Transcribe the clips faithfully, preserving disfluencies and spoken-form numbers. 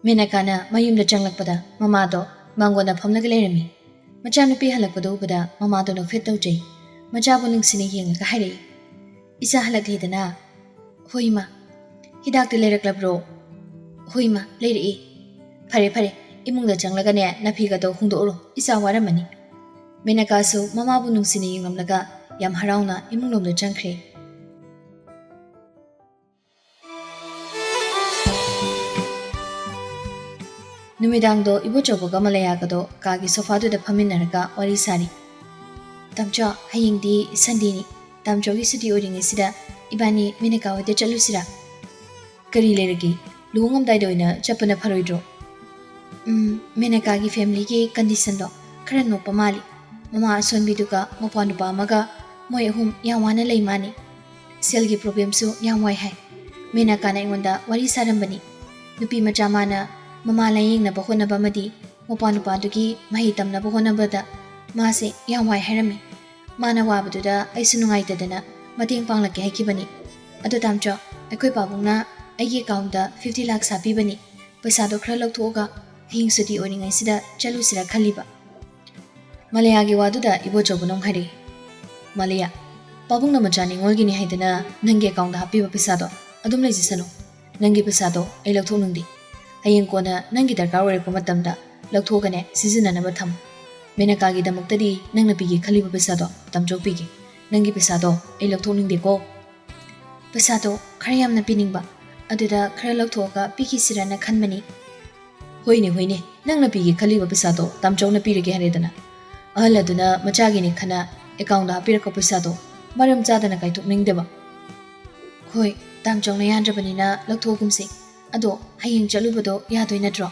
ꯃꯦꯅꯀꯥꯅ ꯃꯌꯨꯝꯗ ꯆꯪꯂꯛꯄꯗ ꯃꯃꯥꯗꯣ ꯃꯥꯡꯒꯣꯟꯗ ꯐꯝꯂꯒ ꯂꯩꯔꯝꯃꯤ꯫ ꯃꯆꯥꯅꯨꯄꯤ ꯍꯜꯂꯛꯄꯗꯨ ꯎꯕꯗ ꯃꯃꯥꯗꯣ ꯅꯣꯛꯐꯦꯠ ꯇꯧꯖꯩ꯫ ꯃꯆꯥꯕꯨ ꯅꯨꯡꯁꯤꯅ ꯌꯦꯡꯂꯒ ꯍꯥꯏꯔꯛꯏ, "ꯏꯆꯥ ꯍꯜꯂꯛꯂꯦꯗꯅ?" "ꯍꯣꯏ ꯏꯃꯥ꯫ ꯍꯤꯗꯥꯛꯇꯤ ꯂꯩꯔꯛꯂꯕ꯭ꯔꯣ?" "ꯍꯣꯏ ꯏꯃꯥ, ꯂꯩꯔꯛꯏ꯫" "ꯐꯔꯦ ꯐꯔꯦ, ꯏꯃꯨꯡꯗ ꯆꯪꯂꯒꯅꯦ ꯅꯐꯤꯒꯗꯣ ꯍꯣꯡꯗꯣꯛꯎꯔꯣ, ꯏꯆꯥ ꯋꯥꯔꯝꯃꯅꯤ꯫" ꯃꯦꯅꯀꯥꯁꯨ ꯃꯃꯥꯕꯨ ꯅꯨꯡꯁꯤꯅ ꯌꯦꯡꯂꯝꯂꯒ ꯌꯥꯝ ꯍꯔꯥꯎꯅ ꯏꯃꯨꯡꯂꯣꯝꯗ ꯆꯪꯈ꯭ꯔꯦ꯫ ꯅꯨꯃꯤꯗꯥꯡꯗꯣ ꯏꯕꯣꯆꯧꯕꯒ ꯃꯂꯌꯥꯒꯗꯣ ꯀꯥꯒꯤ ꯁꯣꯐꯥꯗꯨꯗ ꯐꯝꯃꯤꯟꯅꯔꯒ ꯋꯥꯔꯤ ꯁꯥꯔꯤ꯫ "ꯇꯥꯝꯆꯧ, ꯍꯌꯦꯡꯗꯤ ꯁꯟꯗꯦꯅꯤ꯫ ꯇꯥꯝꯆꯧꯒꯤ ꯁꯨꯇꯤ ꯑꯣꯏꯔꯤꯉꯩꯁꯤꯗ ꯏꯕꯥꯅꯤ ꯃꯦꯅꯀꯥ ꯍꯣꯏꯗ ꯆꯠꯂꯨꯁꯤꯔꯥ?" "ꯀꯔꯤ ꯂꯩꯔꯒꯦ? ꯂꯨꯍꯣꯡꯉꯝꯗꯥꯏꯗ ꯑꯣꯏꯅ ꯆꯠꯄꯅ ꯐꯔꯣꯏꯗ꯭ꯔꯣ?" "ꯎꯝ, ꯃꯦꯅꯀꯥꯒꯤ ꯐꯦꯃꯤꯂꯤꯒꯤ ꯀꯟꯗꯤꯁꯟꯗꯣ ꯈꯔ ꯅꯣꯞꯄ ꯃꯥꯜꯂꯤ꯫ ꯃꯃꯥ ꯑꯁꯣꯟꯕꯤꯗꯨꯒ ꯃꯄ꯭ꯋꯥ ꯅꯨꯄꯥ ꯑꯃꯒ ꯃꯣꯏ ꯑꯍꯨꯝ ꯌꯥꯝ ꯋꯥꯅ ꯂꯩ ꯃꯥꯅꯤ꯫ ꯁꯦꯜꯒꯤ ꯄ꯭ꯔꯣꯕ꯭ꯂꯦꯝꯁꯨ ꯌꯥꯝ ꯋꯥꯏ ꯍꯥꯏ꯫ ꯃꯦꯅꯀꯥꯅ ꯑꯩꯉꯣꯟꯗ ꯋꯥꯔꯤ ꯁꯥꯔꯝꯕꯅꯤ꯫ ꯅꯨꯄꯤ ꯃꯆꯥ ꯃꯥꯅ ꯃꯃꯥ ꯂꯥꯌꯦꯡꯅꯕ ꯍꯣꯠꯅꯕ ꯑꯃꯗꯤ ꯃꯄ꯭ꯋꯥ ꯅꯨꯄꯥꯗꯨꯒꯤ ꯃꯍꯩ ꯇꯝꯅꯕ ꯍꯣꯠꯅꯕꯗ ꯃꯥꯁꯦ ꯌꯥꯝ ꯋꯥꯏ ꯍꯥꯏꯔꯝꯃꯤ꯫ ꯃꯥꯅ ꯋꯥꯕꯗꯨꯗ ꯑꯩꯁꯨ ꯅꯨꯡꯉꯥꯏꯇꯗꯅ ꯃꯇꯦꯡ ꯄꯥꯡꯂꯛꯀꯦ ꯍꯥꯏꯈꯤꯕꯅꯤ꯫ ꯑꯗꯣ ꯇꯥꯝꯆꯧ, ꯑꯩꯈꯣꯏ ꯄꯥꯕꯨꯡꯅ ꯑꯩꯒꯤ ꯑꯦꯀꯥꯎꯟꯗ ꯐꯤꯐꯇꯤ ꯂꯥꯛꯁ ꯍꯥꯞꯄꯤꯕꯅꯤ꯫ ꯄꯩꯁꯥꯗꯣ ꯈꯔ ꯂꯧꯊꯣꯛꯑꯒ ꯍꯌꯦꯡ ꯁꯨꯇꯤ ꯑꯣꯏꯔꯤꯉꯩꯁꯤꯗ ꯆꯠꯂꯨꯁꯤꯔꯥ ꯈꯜꯂꯤꯕ꯫" ꯃꯂꯌꯥꯒꯤ ꯋꯥꯗꯨꯗ ꯏꯕꯣꯆꯧꯕꯅ ꯑꯃꯨꯛ ꯍꯥꯏꯔꯛꯏ, "ꯃꯂꯌꯥ, ꯄꯥꯕꯨꯡꯅ ꯃꯆꯥ ꯅꯤꯉꯣꯜꯒꯤꯅꯤ ꯍꯥꯏꯗꯅ ꯅꯪꯒꯤ ꯑꯦꯀꯥꯎꯟꯗ ꯍꯥꯞꯄꯤꯕ ꯄꯩꯁꯥꯗꯣ ꯑꯗꯨꯝ ꯂꯩꯖꯁꯅꯨ꯫ ꯅꯪꯒꯤ ꯄꯩꯁꯥꯗꯣ ꯑꯩ ꯂꯧꯊꯣꯛꯅꯤꯡꯗꯦ꯫ ꯍꯌꯦꯡ ꯀꯣꯟꯅ ꯅꯪꯒꯤ ꯗꯔꯀꯥꯔ ꯑꯣꯏꯔꯛꯄ ꯃꯇꯝꯗ ꯂꯧꯊꯣꯛꯑꯒꯅꯦ ꯁꯤꯖꯤꯟꯅꯅꯕ ꯊꯝꯃꯨ꯫ ꯃꯦꯅꯀꯥꯒꯤꯗꯃꯛꯇꯗꯤ ꯅꯪꯅ ꯄꯤꯒꯦ ꯈꯜꯂꯤꯕ ꯄꯩꯁꯥꯗꯣ ꯇꯥꯝꯆꯧ ꯄꯤꯒꯦ꯫ ꯅꯪꯒꯤ ꯄꯩꯁꯥꯗꯣ ꯑꯩ ꯂꯧꯊꯣꯛꯅꯤꯡꯗꯦꯀꯣ꯫" "ꯄꯩꯁꯥꯗꯣ ꯈꯔ ꯌꯥꯝꯅ ꯄꯤꯅꯤꯡꯕ, ꯑꯗꯨꯗ ꯈꯔ ꯂꯧꯊꯣꯛꯑꯒ ꯄꯤꯈꯤꯁꯤꯔꯅ ꯈꯟꯕꯅꯤ꯫" "ꯍꯣꯏꯅꯦ, ꯍꯣꯏꯅꯦ, ꯅꯪꯅ ꯄꯤꯒꯦ ꯈꯜꯂꯤꯕ ꯄꯩꯁꯥꯗꯣ ꯇꯥꯝꯆꯧꯅ ꯄꯤꯔꯒꯦ ꯍꯥꯏꯔꯦꯗꯅ꯫ ꯑꯍꯜ ꯑꯗꯨꯅ ꯃꯆꯥꯒꯤꯅꯤ ꯈꯟꯅ ꯑꯦꯀꯥꯎꯟꯗ ꯍꯥꯞꯄꯤꯔꯛꯄ ꯄꯩꯁꯥꯗꯣ ꯃꯔꯝ ꯆꯥꯗꯅ ꯀꯥꯏꯊꯣꯛꯅꯤꯡꯗꯕ꯫" "ꯍꯣꯏ, ꯇꯥꯝꯆꯧꯅ ꯌꯥꯗ꯭ꯔꯕꯅꯤꯅ ꯂꯧꯊꯣꯛꯑꯒꯨꯝꯁꯤ꯫ ꯑꯗꯣ ꯍꯌꯦꯡ ꯆꯠꯂꯨꯕꯗꯣ ꯌꯥꯗꯣꯏ ꯅꯠꯇ꯭ꯔꯣ?"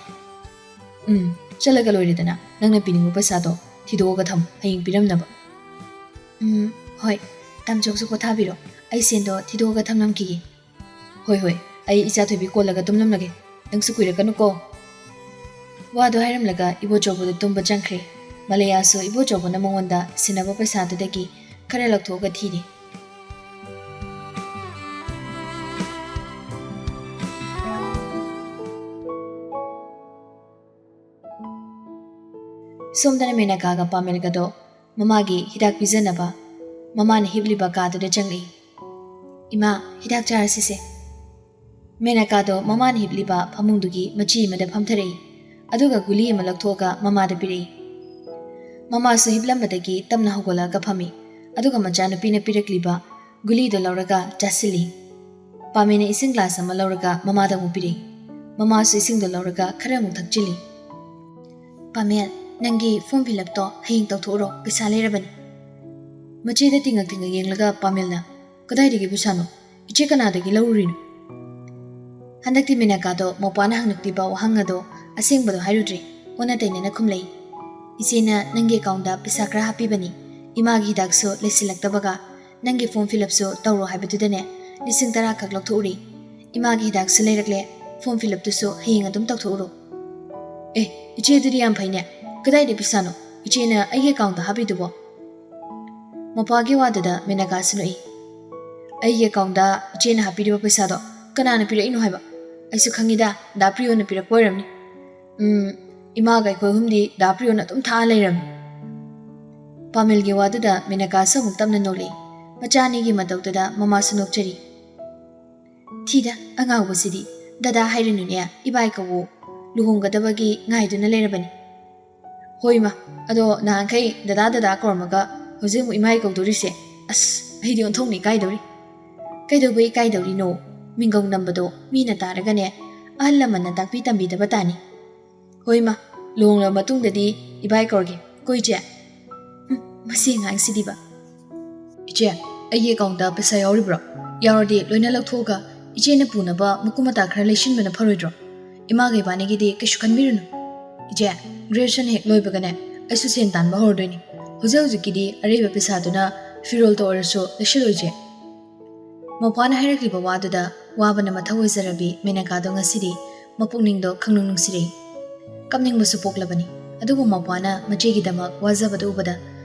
"ꯎꯝ, ꯆꯠꯂꯒ ꯂꯣꯏꯔꯦꯗꯅ꯫ ꯅꯪꯅ ꯄꯤꯅꯤꯡꯕ ꯄꯩꯁꯥꯗꯣ ꯊꯤꯗꯣꯛꯑꯒ ꯊꯝꯃꯨ, ꯍꯌꯦꯡ ꯄꯤꯔꯝꯅꯕ꯫" "ꯎꯝ, ꯍꯣꯏ, ꯇꯥꯝꯆꯧꯁꯨ ꯄꯣꯊꯥꯕꯤꯔꯣ꯫ ꯑꯩ ꯁꯦꯟꯗꯣ ꯊꯤꯗꯣꯛꯑꯒ ꯊꯝꯂꯝꯈꯤꯒꯦ꯫" "ꯍꯣꯏ, ꯍꯣꯏ, ꯑꯩ ꯏꯆꯥ ꯊꯣꯏꯕꯤ ꯀꯣꯜꯂꯒ ꯇꯨꯝꯂꯝꯂꯒꯦ꯫ ꯅꯪꯁꯨ ꯀꯨꯏꯔꯛꯀꯅꯨꯀꯣ꯫" ꯋꯥꯗꯣ ꯍꯥꯏꯔꯝꯂꯒ ꯏꯕꯣꯆꯧꯕꯗ ꯇꯨꯝꯕ ꯆꯪꯈ꯭ꯔꯦ꯫ ꯃꯂꯌꯥꯁꯨ ꯏꯕꯣꯆꯧꯕꯅ ꯃꯉꯣꯟꯗ ꯁꯤꯟꯅꯕ ꯄꯩꯁꯥꯗꯨꯗꯒꯤ ꯈꯔ ꯂꯧꯊꯣꯛꯑꯒ ꯊꯤꯔꯦ꯫ ꯁꯣꯝꯗꯅ ꯃꯦꯅꯀꯥꯒ ꯄꯥꯃꯦꯜꯒꯗꯣ ꯃꯃꯥꯒꯤ ꯍꯤꯗꯥꯛ ꯄꯤꯖꯅꯕ ꯃꯃꯥꯅ ꯍꯤꯞꯂꯤꯕ ꯀꯥꯗꯨꯗ ꯆꯪꯂꯛꯏ꯫ "ꯏꯃꯥ, ꯍꯤꯗꯥꯛ ꯆꯥꯔꯁꯤꯁꯦ꯫" ꯃꯦꯅꯀꯥꯗꯣ ꯃꯃꯥꯅ ꯍꯤꯞꯂꯤꯕ ꯐꯃꯨꯡꯗꯨꯒꯤ ꯃꯆꯤ ꯑꯃꯗ ꯐꯝꯊꯔꯛꯏ꯫ ꯑꯗꯨꯒ ꯒꯨꯂꯤ ꯑꯃ ꯂꯧꯊꯣꯛꯑꯒ ꯃꯃꯥꯗ ꯄꯤꯔꯛꯏ꯫ ꯃꯃꯥꯁꯨ ꯍꯤꯞꯂꯝꯕꯗꯒꯤ ꯇꯞꯅ ꯍꯧꯒꯠꯂꯛꯑꯒ ꯐꯝꯃꯤ꯫ ꯑꯗꯨꯒ ꯃꯆꯥꯅꯨꯄꯤꯅ ꯄꯤꯔꯛꯂꯤꯕ ꯒꯨꯂꯤꯗꯣ ꯂꯧꯔꯒ ꯆꯥꯁꯤꯜꯂꯤ꯫ ꯄꯥꯃꯦꯜꯅ ꯏꯁꯤꯡ ꯒ꯭ꯂꯥꯁ ꯑꯃ ꯂꯧꯔꯒ ꯃꯃꯥꯗ ꯑꯃꯨꯛ ꯄꯤꯔꯛꯏ꯫ ꯃꯃꯥꯁꯨ ꯏꯁꯤꯡꯗꯣ ꯂꯧꯔꯒ ꯈꯔ ꯑꯃꯨꯛ ꯊꯛꯆꯤꯜꯂꯤ꯫ "ꯄꯥꯃꯦꯜ, ꯅꯪꯒꯤ ꯐꯣꯔꯝ ꯐꯤꯜ ꯑꯞꯇꯣ ꯍꯌꯦꯡ ꯇꯧꯊꯣꯛꯎꯔꯣ, ꯄꯩꯁꯥ ꯂꯩꯔꯕꯅꯤ꯫" ꯃꯆꯦꯗ ꯇꯤꯡꯉꯛ ꯇꯤꯡꯉꯛ ꯌꯦꯡꯂꯒ ꯄꯥꯃꯦꯜꯅ, "ꯀꯗꯥꯏꯗꯒꯤ ꯄꯩꯁꯥꯅꯣ? ꯏꯆꯦ ꯀꯅꯥꯗꯒꯤ ꯂꯧꯔꯨꯔꯤꯅꯣ?" ꯍꯟꯗꯛꯇꯤ ꯃꯦꯅꯀꯥꯗꯣ ꯃꯧꯄ꯭ꯋꯥꯅ ꯍꯪꯂꯛꯂꯤꯕ ꯋꯥꯍꯪ ꯑꯗꯣ ꯑꯁꯦꯡꯕꯗꯣ ꯍꯥꯏꯔꯨꯗ꯭ꯔꯦ꯫ ꯑꯣꯟꯅ ꯇꯩꯅꯅ ꯈꯨꯝꯂꯛꯏ꯫ "ꯏꯆꯦꯅ ꯅꯪꯒꯤ ꯑꯦꯀꯥꯎꯟꯗ ꯄꯩꯁꯥ ꯈꯔ ꯍꯥꯞꯄꯤꯕꯅꯤ꯫ ꯏꯃꯥꯒꯤ ꯍꯤꯗꯥꯛꯁꯨ ꯂꯩꯁꯤꯜꯂꯛꯇꯕꯒ ꯅꯪꯒꯤ ꯐꯣꯔꯝ ꯐꯤꯜ ꯑꯞꯁꯨ ꯇꯧꯔꯣ ꯍꯥꯏꯕꯗꯨꯗꯅꯦ, ꯂꯤꯁꯤꯡ ꯇꯔꯥ ꯈꯛ ꯂꯧꯊꯣꯛꯎꯔꯤ꯫ ꯏꯃꯥꯒꯤ ꯍꯤꯗꯥꯛꯁꯨ ꯂꯩꯔꯛꯂꯦ, ꯐꯣꯔꯝ ꯐꯤꯜ ꯑꯞꯇꯨꯁꯨ ꯍꯌꯦꯡ ꯑꯗꯨꯝ ꯇꯧꯊꯣꯛꯎꯔꯣ꯫" "ꯑꯦ, ꯏꯆꯦ, ꯑꯗꯨꯗꯤ ꯌꯥꯝ ꯐꯩꯅꯦ꯫ ꯀꯗꯥꯏꯗꯩ ꯄꯩꯁꯥꯅꯣ ꯏꯆꯦꯅ ꯑꯩꯒꯤ ꯑꯦꯀꯥꯎꯟꯗ ꯍꯥꯞꯄꯤꯗꯨꯕꯣ?" ꯃꯧꯄ꯭ꯋꯥꯒꯤ ꯋꯥꯗꯨꯗ ꯃꯦꯅꯀꯥꯁꯨ ꯅꯣꯛꯏ꯫ "ꯑꯩꯒꯤ ꯑꯦꯀꯥꯎꯟꯗ ꯏꯆꯦꯅ ꯍꯥꯞꯄꯤꯔꯤꯕ ꯄꯩꯁꯥꯗꯣ ꯀꯅꯥꯅ ꯄꯤꯔꯛꯏꯅꯣ ꯍꯥꯏꯕ? ꯑꯩꯁꯨ ꯈꯪꯉꯤꯗ, ꯗꯥ ꯄ꯭ꯔꯤꯌꯣꯅ ꯄꯤꯔꯛꯄ ꯑꯣꯏꯔꯝꯅꯤ꯫ ꯎꯝ, ꯏꯃꯥꯒ ꯑꯩꯈꯣꯏ ꯑꯍꯨꯝꯗꯤ ꯗꯥ ꯄ꯭ꯔꯤꯌꯣꯅ ꯑꯗꯨꯝ ꯊꯥꯛꯑ ꯂꯩꯔꯝꯅꯤ꯫" ꯄꯥꯃꯦꯜꯒꯤ ꯋꯥꯗꯨꯗ ꯃꯦꯅꯀꯥꯁꯨ ꯑꯃꯨꯛ ꯇꯞꯅ ꯅꯣꯛꯂꯛꯏ꯫ ꯃꯆꯥ ꯑꯅꯤꯒꯤ ꯃꯇꯧꯗꯨꯗ ꯃꯃꯥꯁꯨ ꯅꯣꯛꯆꯔꯤ꯫ "ꯊꯤꯗ, ꯑꯉꯥꯎꯕꯁꯤꯗꯤ꯫ ꯗꯗꯥ ꯍꯥꯏꯔꯅꯨꯅꯦ, ꯏꯕꯥꯏ ꯀꯧꯋꯣ꯫ ꯂꯨꯍꯣꯡꯒꯗꯕꯒꯤ ꯉꯥꯏꯗꯨꯅ ꯂꯩꯔꯕꯅꯤ꯫" "ꯍꯣꯏ ꯏꯃꯥ, ꯑꯗꯣ ꯅꯍꯥꯟꯈꯩ ꯗꯗꯥ ꯗꯗꯥ ꯀꯧꯔꯝꯃꯒ ꯍꯧꯖꯤꯛ ꯑꯃꯨꯛ ꯏꯃꯥꯏ ꯀꯧꯗꯣꯔꯤꯁꯦ? ꯑꯁ, ꯑꯩꯗꯤ ꯑꯣꯟꯊꯣꯛꯅ ꯏꯀꯥꯏꯗꯧꯔꯤ꯫" "ꯀꯩꯗꯧꯕꯩ ꯏꯀꯥꯏꯗꯧꯔꯤꯅꯣ? ꯃꯤꯡꯒꯧ ꯅꯝꯕꯗꯣ ꯃꯤꯅ ꯇꯥꯔꯒꯅꯦ, ꯑꯍꯜ ꯂꯃꯟꯅ ꯇꯥꯛꯄꯤ ꯇꯝꯕꯤꯗꯕ ꯇꯥꯅꯤ꯫" "ꯍꯣꯏ ꯏꯃꯥ, ꯂꯨꯍꯣꯡꯂꯕ ꯃꯇꯨꯡꯗꯗꯤ ꯏꯕꯥꯏ ꯀꯧꯔꯒꯦ꯫ ꯀꯣ ꯏꯆꯦ?" "ꯎꯝ, ꯃꯁꯤ ꯑꯉꯥꯡꯁꯤꯗꯤꯕ꯫" "ꯏꯆꯦ, ꯑꯩꯒꯤ ꯑꯦꯀꯥꯎꯟꯗ ꯄꯩꯁꯥ ꯌꯥꯎꯔꯤꯕ꯭ꯔꯣ? ꯌꯥꯎꯔꯗꯤ ꯂꯣꯏꯅ ꯂꯧꯊꯣꯛꯑꯒ ꯏꯆꯦꯅ ꯄꯨꯅꯕ ꯃꯀꯨꯞ ꯃꯇꯥ ꯈꯔ ꯂꯩꯁꯤꯟꯕꯅ ꯐꯔꯣꯏꯗ꯭ꯔꯣ? ꯏꯃꯥꯒ ꯏꯕꯥꯅꯤꯒꯤꯗꯤ ꯀꯩꯁꯨ ꯈꯟꯕꯤꯔꯨꯅꯨ꯫ ꯏꯆꯦ, ꯒ꯭ꯔꯦꯖꯨꯑꯦꯁꯟ ꯍꯦꯛ ꯂꯣꯏꯕꯒꯅꯦ ꯑꯩꯁꯨ ꯁꯦꯟ ꯇꯥꯟꯕ ꯍꯧꯔꯗꯣꯏꯅꯤ꯫ ꯍꯧꯖꯤꯛ ꯍꯧꯖꯤꯛꯀꯤꯗꯤ ꯑꯔꯩꯕ ꯄꯩꯁꯥꯗꯨꯅ ꯐꯤꯔꯣꯜꯇ ꯑꯣꯏꯔꯁꯨ ꯂꯩꯁꯤꯜꯂꯣ ꯏꯆꯦ꯫" ꯃꯧꯄ꯭ꯋꯥꯅ ꯍꯥꯏꯔꯛꯂꯤꯕ ꯋꯥꯗꯨꯗ ꯋꯥꯕꯅ ꯃꯊꯧ ꯑꯣꯏꯖꯔꯕꯤ ꯃꯦꯅꯀꯥꯗꯣ ꯉꯁꯤꯗꯤ ꯃꯄꯨꯛꯅꯤꯡꯗꯣ ꯈꯪꯅꯨꯡ ꯅꯨꯡꯁꯤꯔꯛꯏ꯫ ꯀꯞꯅꯤꯡꯕꯁꯨ ꯄꯣꯛꯂꯕꯅꯤ꯫ ꯑꯗꯨꯕꯨ ꯃꯧꯄ꯭ꯋꯥꯅ ꯃꯆꯦꯒꯤꯗꯃꯛ ꯋꯥꯖꯕꯗꯨ ꯎꯕꯗ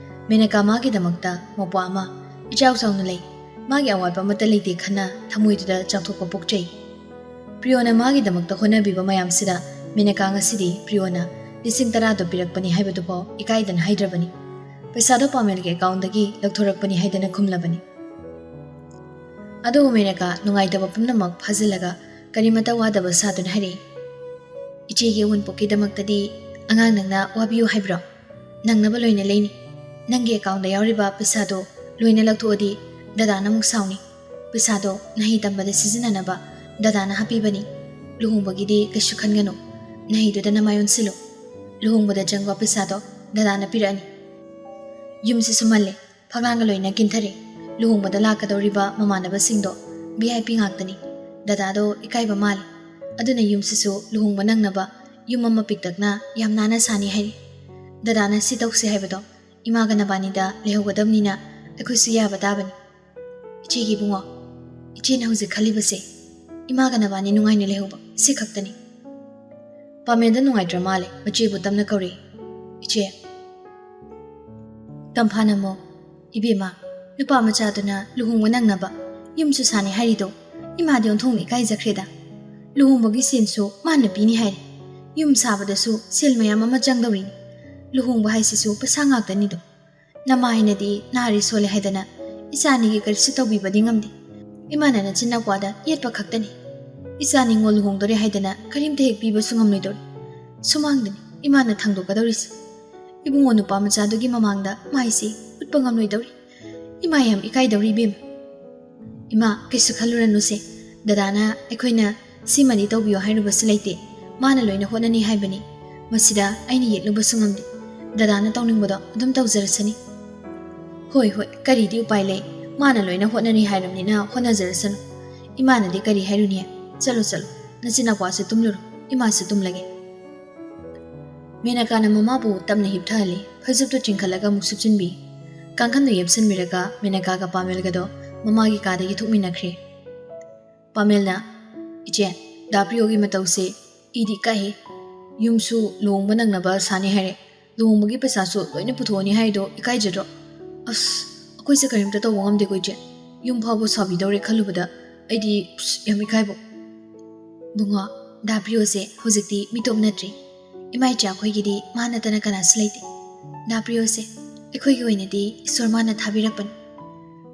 ꯃꯦꯅꯀꯥ ꯃꯥꯒꯤꯗꯃꯛꯇ ꯃꯧꯄ꯭ꯋꯥ ꯑꯃ ꯏꯆꯥꯎ ꯆꯥꯎꯅ ꯂꯩ꯫ ꯃꯥꯒꯤ ꯑꯋꯥꯠꯄ ꯑꯃꯠꯇ ꯂꯩꯇꯦ ꯈꯟꯅ ꯊꯃꯣꯏꯗꯨꯗ ꯆꯥꯎꯊꯣꯛꯄ ꯄꯣꯛꯆꯩ꯫ ꯄ꯭ꯔꯤꯌꯣꯅ ꯃꯥꯒꯤꯗꯃꯛꯇ ꯍꯣꯠꯅꯕꯤꯕ ꯃꯌꯥꯝꯁꯤꯗ ꯃꯦꯅꯀꯥ ꯉꯁꯤꯗꯤ ꯄ꯭ꯔꯤꯌꯣꯅ ꯂꯤꯁꯤꯡ ꯇꯔꯥꯗꯣ ꯄꯤꯔꯛꯄꯅꯤ ꯍꯥꯏꯕꯗꯨꯐꯥꯎ ꯏꯀꯥꯏꯗꯅ ꯍꯥꯏꯗ꯭ꯔꯕꯅꯤ꯫ ꯄꯩꯁꯥꯗꯣ ꯄꯥꯃꯦꯜꯒꯤ ꯑꯦꯀꯥꯎꯟꯗꯒꯤ ꯂꯧꯊꯣꯔꯛꯄꯅꯤ ꯍꯥꯏꯗꯅ ꯈꯨꯝꯂꯕꯅꯤ꯫ ꯑꯗꯨꯕꯨ ꯃꯦꯅꯀꯥ ꯅꯨꯡꯉꯥꯏꯇꯕ ꯄꯨꯝꯅꯃꯛ ꯐꯥꯖꯤꯜꯂꯒ ꯀꯔꯤꯃꯇ ꯋꯥꯗꯕ ꯁꯥꯗꯨꯅ ꯍꯥꯏꯔꯛꯏ, "ꯏꯆꯦꯒꯤ ꯑꯋꯨꯟꯄꯣꯛꯀꯤꯗꯃꯛꯇꯗꯤ ꯑꯉꯥꯡ ꯅꯪꯅ ꯋꯥꯕꯤꯌꯨ ꯍꯥꯏꯕ꯭ꯔꯣ? ꯅꯪꯅꯕ ꯂꯣꯏꯅ ꯂꯩꯅꯤ꯫ ꯅꯪꯒꯤ ꯑꯦꯀꯥꯎꯟꯗ ꯌꯥꯎꯔꯤꯕ ꯄꯩꯁꯥꯗꯣ ꯂꯣꯏꯅ ꯂꯧꯊꯣꯛꯑꯗꯤ ꯗꯗꯥꯅ ꯑꯃꯨꯛ ꯁꯥꯎꯅꯤ꯫ ꯄꯩꯁꯥꯗꯣ ꯅꯍꯩ ꯇꯝꯕꯗ ꯁꯤꯖꯤꯟꯅꯅꯕ ꯗꯗꯥꯅ ꯍꯥꯞꯄꯤꯕꯅꯤ꯫ ꯂꯨꯍꯣꯡꯕꯒꯤꯗꯤ ꯀꯩꯁꯨ ꯈꯟꯒꯅꯨ꯫ ꯅꯍꯩꯗꯨꯗ ꯅꯃꯥꯏ ꯑꯣꯟꯁꯤꯜꯂꯨ꯫ ꯂꯨꯍꯣꯡꯕꯗ ꯆꯪꯕ ꯄꯩꯁꯥꯗꯣ ꯗꯗꯥꯅ ꯄꯤꯔꯛꯑꯅꯤ꯫" ꯌꯨꯝꯁꯤꯁꯨ ꯃꯜꯂꯦ꯫ ꯐꯛꯂꯥꯡꯒ ꯂꯣꯏꯅ ꯀꯤꯟꯊꯔꯦ꯫ ꯂꯨꯍꯣꯡꯕꯗ ꯂꯥꯛꯀꯗꯧꯔꯤꯕ ꯃꯃꯥꯟꯅꯕꯁꯤꯡꯗꯣ ꯚꯤ ꯑꯥꯏ ꯄꯤ ꯉꯥꯛꯇꯅꯤ꯫ ꯗꯗꯥꯗꯣ ꯏꯀꯥꯏꯕ ꯃꯥꯜꯂꯦ꯫ ꯑꯗꯨꯅ ꯌꯨꯝꯁꯤꯁꯨ ꯂꯨꯍꯣꯡꯕ ꯅꯪꯅꯕ ꯌꯨꯝ ꯑꯃ ꯄꯤꯛꯇꯛꯅ ꯌꯥꯝ ꯅꯥꯟꯅ ꯁꯥꯅꯤ ꯍꯥꯏꯔꯤ꯫ ꯗꯗꯥꯅ ꯁꯤ ꯇꯧꯁꯦ ꯍꯥꯏꯕꯗꯣ ꯏꯃꯥꯒ ꯅꯕꯥꯅꯤꯗ ꯂꯩꯍꯧꯒꯗꯕꯅꯤꯅ ꯑꯩꯈꯣꯏꯁꯨ ꯌꯥꯕ ꯇꯥꯕꯅꯤ꯫ ꯏꯆꯦꯒꯤ ꯏꯕꯨꯡꯉꯣ, ꯏꯆꯦꯅ ꯍꯧꯖꯤꯛ ꯈꯜꯂꯤꯕꯁꯦ ꯏꯃꯥꯒ ꯅꯕꯥꯅꯤ ꯅꯨꯡꯉꯥꯏꯅ ꯂꯩꯍꯧꯕ ꯁꯤ ꯈꯛꯇꯅꯤ꯫ ꯄꯥꯃꯦꯜꯗ ꯅꯨꯡꯉꯥꯏꯇ꯭ꯔ ꯃꯥꯜꯂꯦ ꯃꯆꯦꯕꯨ ꯇꯞꯅ ꯀꯧꯔꯛꯏ꯫ "ꯏꯆꯦ꯫" ꯇꯝꯐꯥꯅ ꯑꯃꯨꯛ, "ꯏꯕꯦꯝꯃ, ꯅꯨꯄꯥ ꯃꯆꯥꯗꯨꯅ ꯂꯨꯍꯣꯡꯕ ꯅꯪꯅꯕ ꯌꯨꯝꯁꯨ ꯁꯥꯅꯤ ꯍꯥꯏꯔꯤꯗꯣ ꯏꯃꯥꯗꯤ ꯑꯣꯟꯊꯣꯛꯅ ꯏꯀꯥꯏꯖꯈ꯭ꯔꯦꯗ꯫ ꯂꯨꯍꯣꯡꯕꯒꯤ ꯁꯦꯟꯁꯨ ꯃꯥꯅ ꯄꯤꯅꯤ ꯍꯥꯏꯔꯦ꯫ ꯌꯨꯝ ꯁꯥꯕꯗꯁꯨ ꯁꯦꯜ ꯃꯌꯥꯝ ꯑꯃ ꯆꯪꯗꯧꯔꯤꯅꯤ꯫ ꯂꯨꯍꯣꯡꯕ ꯍꯥꯏꯁꯤꯁꯨ ꯄꯩꯁꯥ ꯉꯥꯛꯇꯅꯤꯗꯣ꯫ ꯅꯃꯥ ꯍꯥꯏꯅꯗꯤ ꯅꯥꯔꯦ ꯁꯣꯜꯂꯦ ꯍꯥꯏꯗꯅ ꯏꯆꯥ ꯑꯅꯤꯒꯤ ꯀꯔꯤꯁꯨ ꯇꯧꯕꯤꯕꯗꯤ ꯉꯝꯗꯦ꯫ ꯏꯃꯥꯅ ꯅꯆꯤꯟ ꯅꯅꯥꯎꯄꯥꯗ ꯌꯦꯠꯄ ꯈꯛꯇꯅꯤ꯫ ꯏꯆꯥ ꯅꯤꯉꯣꯜ ꯂꯨꯍꯣꯡꯗꯣꯔꯦ ꯍꯥꯏꯗꯅ ꯀꯔꯤꯝꯇ ꯍꯦꯛ ꯄꯤꯕꯁꯨ ꯉꯝꯂꯣꯏꯗꯧꯔꯤ꯫ ꯁꯨꯃꯥꯡꯗꯅꯤ ꯏꯃꯥꯅ ꯊꯥꯡꯗꯣꯛꯀꯗꯧꯔꯤꯁꯦ꯫ ꯏꯕꯨꯡꯉꯣ ꯅꯨꯄꯥ ꯃꯆꯥꯗꯨꯒꯤ ꯃꯃꯥꯡꯗ ꯃꯥꯏꯁꯤ ꯎꯠꯄ ꯉꯝꯂꯣꯏꯗꯧꯔꯤ꯫ ꯏꯃꯥ ꯌꯥꯝ ꯏꯀꯥꯏꯗꯧꯔꯤ ꯏꯕꯦꯝꯃ꯫" "ꯏꯃꯥ, ꯀꯩꯁꯨ ꯈꯜꯂꯨꯔꯅꯨꯁꯦ꯫ ꯗꯗꯥꯅ ꯑꯩꯈꯣꯏꯅ ꯁꯤꯃꯗꯤ ꯇꯧꯕꯤꯌꯣ ꯍꯥꯏꯔꯨꯕꯁꯨ ꯂꯩꯇꯦ꯫ ꯃꯥꯅ ꯂꯣꯏꯅ ꯍꯣꯠꯅꯅꯤ ꯍꯥꯏꯕꯅꯤ꯫ ꯃꯁꯤꯗ ꯑꯩꯅ ꯌꯦꯠꯂꯨꯕꯁꯨ ꯉꯝꯗꯦ꯫ ꯗꯗꯥꯅ ꯇꯧꯅꯤꯡꯕꯗꯣ ꯑꯗꯨꯝ ꯇꯧꯖꯔꯁꯅꯤ꯫" "ꯍꯣꯏ, ꯍꯣꯏ, ꯀꯔꯤꯗꯤ ꯎꯄꯥꯏ ꯂꯩ? ꯃꯥꯅ ꯂꯣꯏꯅ ꯍꯣꯠꯅꯅꯤ ꯍꯥꯏꯔꯕꯅꯤꯅ ꯍꯣꯠꯅꯖꯔꯁꯅꯨ꯫ ꯏꯃꯥꯅꯗꯤ ꯀꯔꯤ ꯍꯥꯏꯔꯨꯅꯤ? ꯆꯠꯂꯣ, ꯆꯠꯂꯣ꯫ ꯅꯆꯤꯟ ꯅꯄꯥꯁꯨ ꯇꯨꯝꯂꯨꯔꯣ꯫ ꯏꯃꯥꯁꯨ ꯇꯨꯝꯂꯒꯦ꯫" ꯃꯦꯅꯀꯥꯅ ꯃꯃꯥꯕꯨ ꯇꯞꯅ ꯍꯤꯞꯊꯍꯜꯂꯤ꯫ ꯐꯩꯖꯨꯞꯇꯨ ꯆꯤꯡꯈꯠꯂꯒ ꯑꯃꯨꯛ ꯁꯨꯞꯆꯤꯟꯕꯤ꯫ ꯀꯥꯡꯈꯟꯗꯨ ꯌꯦꯞꯁꯤꯟꯕꯤꯔꯒ ꯃꯦꯅꯀꯥꯒ ꯄꯥꯃꯦꯜꯒꯗꯣ ꯃꯃꯥꯒꯤ ꯀꯥꯗꯒꯤ ꯊꯣꯛꯃꯤꯟꯅꯈ꯭ꯔꯦ꯫ ꯄꯥꯃꯦꯜꯅ, "ꯏꯆꯦ, ꯗꯥ ꯄ꯭ꯔꯤꯌꯣꯒꯤ ꯃꯇꯧꯁꯦ ꯏꯗꯤ ꯀꯥꯏꯍꯦ꯫ ꯌꯨꯝꯁꯨ ꯂꯨꯍꯣꯡꯕ ꯅꯪꯅꯕ ꯁꯥꯅꯤ ꯍꯥꯏꯔꯦ꯫ ꯂꯨꯍꯣꯡꯕꯒꯤ ꯄꯩꯁꯥꯁꯨ ꯂꯣꯏꯅ ꯄꯨꯊꯣꯛꯑꯅꯤ ꯍꯥꯏꯗꯣ ꯏꯀꯥꯏꯖꯗ꯭ꯔꯣ? ꯑꯁ, ꯑꯩꯈꯣꯏꯁꯦ ꯀꯔꯤꯝꯇ ꯇꯧꯕ ꯉꯝꯗꯦꯀꯣ ꯏꯆꯦ꯫ ꯌꯨꯝ ꯐꯥꯎꯕ ꯁꯥꯕꯤꯗꯧꯔꯦ ꯈꯜꯂꯨꯕꯗ ꯑꯩꯗꯤ, ꯑꯁ, ꯌꯥꯝ ꯏꯀꯥꯏꯕ꯫" "ꯕꯨꯡꯉꯣ, ꯗꯥ ꯄ꯭ꯔꯤꯌꯣꯁꯦ ꯍꯧꯖꯤꯛꯇꯤ ꯃꯤꯇꯣꯞ ꯅꯠꯇ꯭ꯔꯤ꯫ ꯏꯃꯥ ꯏꯆꯥ ꯑꯩꯈꯣꯏꯒꯤꯗꯤ ꯃꯥ ꯅꯠꯇꯅ ꯀꯅꯥꯁꯨ ꯂꯩꯇꯦ꯫ ꯗꯥ ꯄ꯭ꯔꯤꯌꯣꯁꯦ ꯑꯩꯈꯣꯏꯒꯤ ꯑꯣꯏꯅꯗꯤ ꯏꯁꯣꯔ ꯃꯥꯅ ꯊꯥꯕꯤꯔꯛꯄꯅꯤ꯫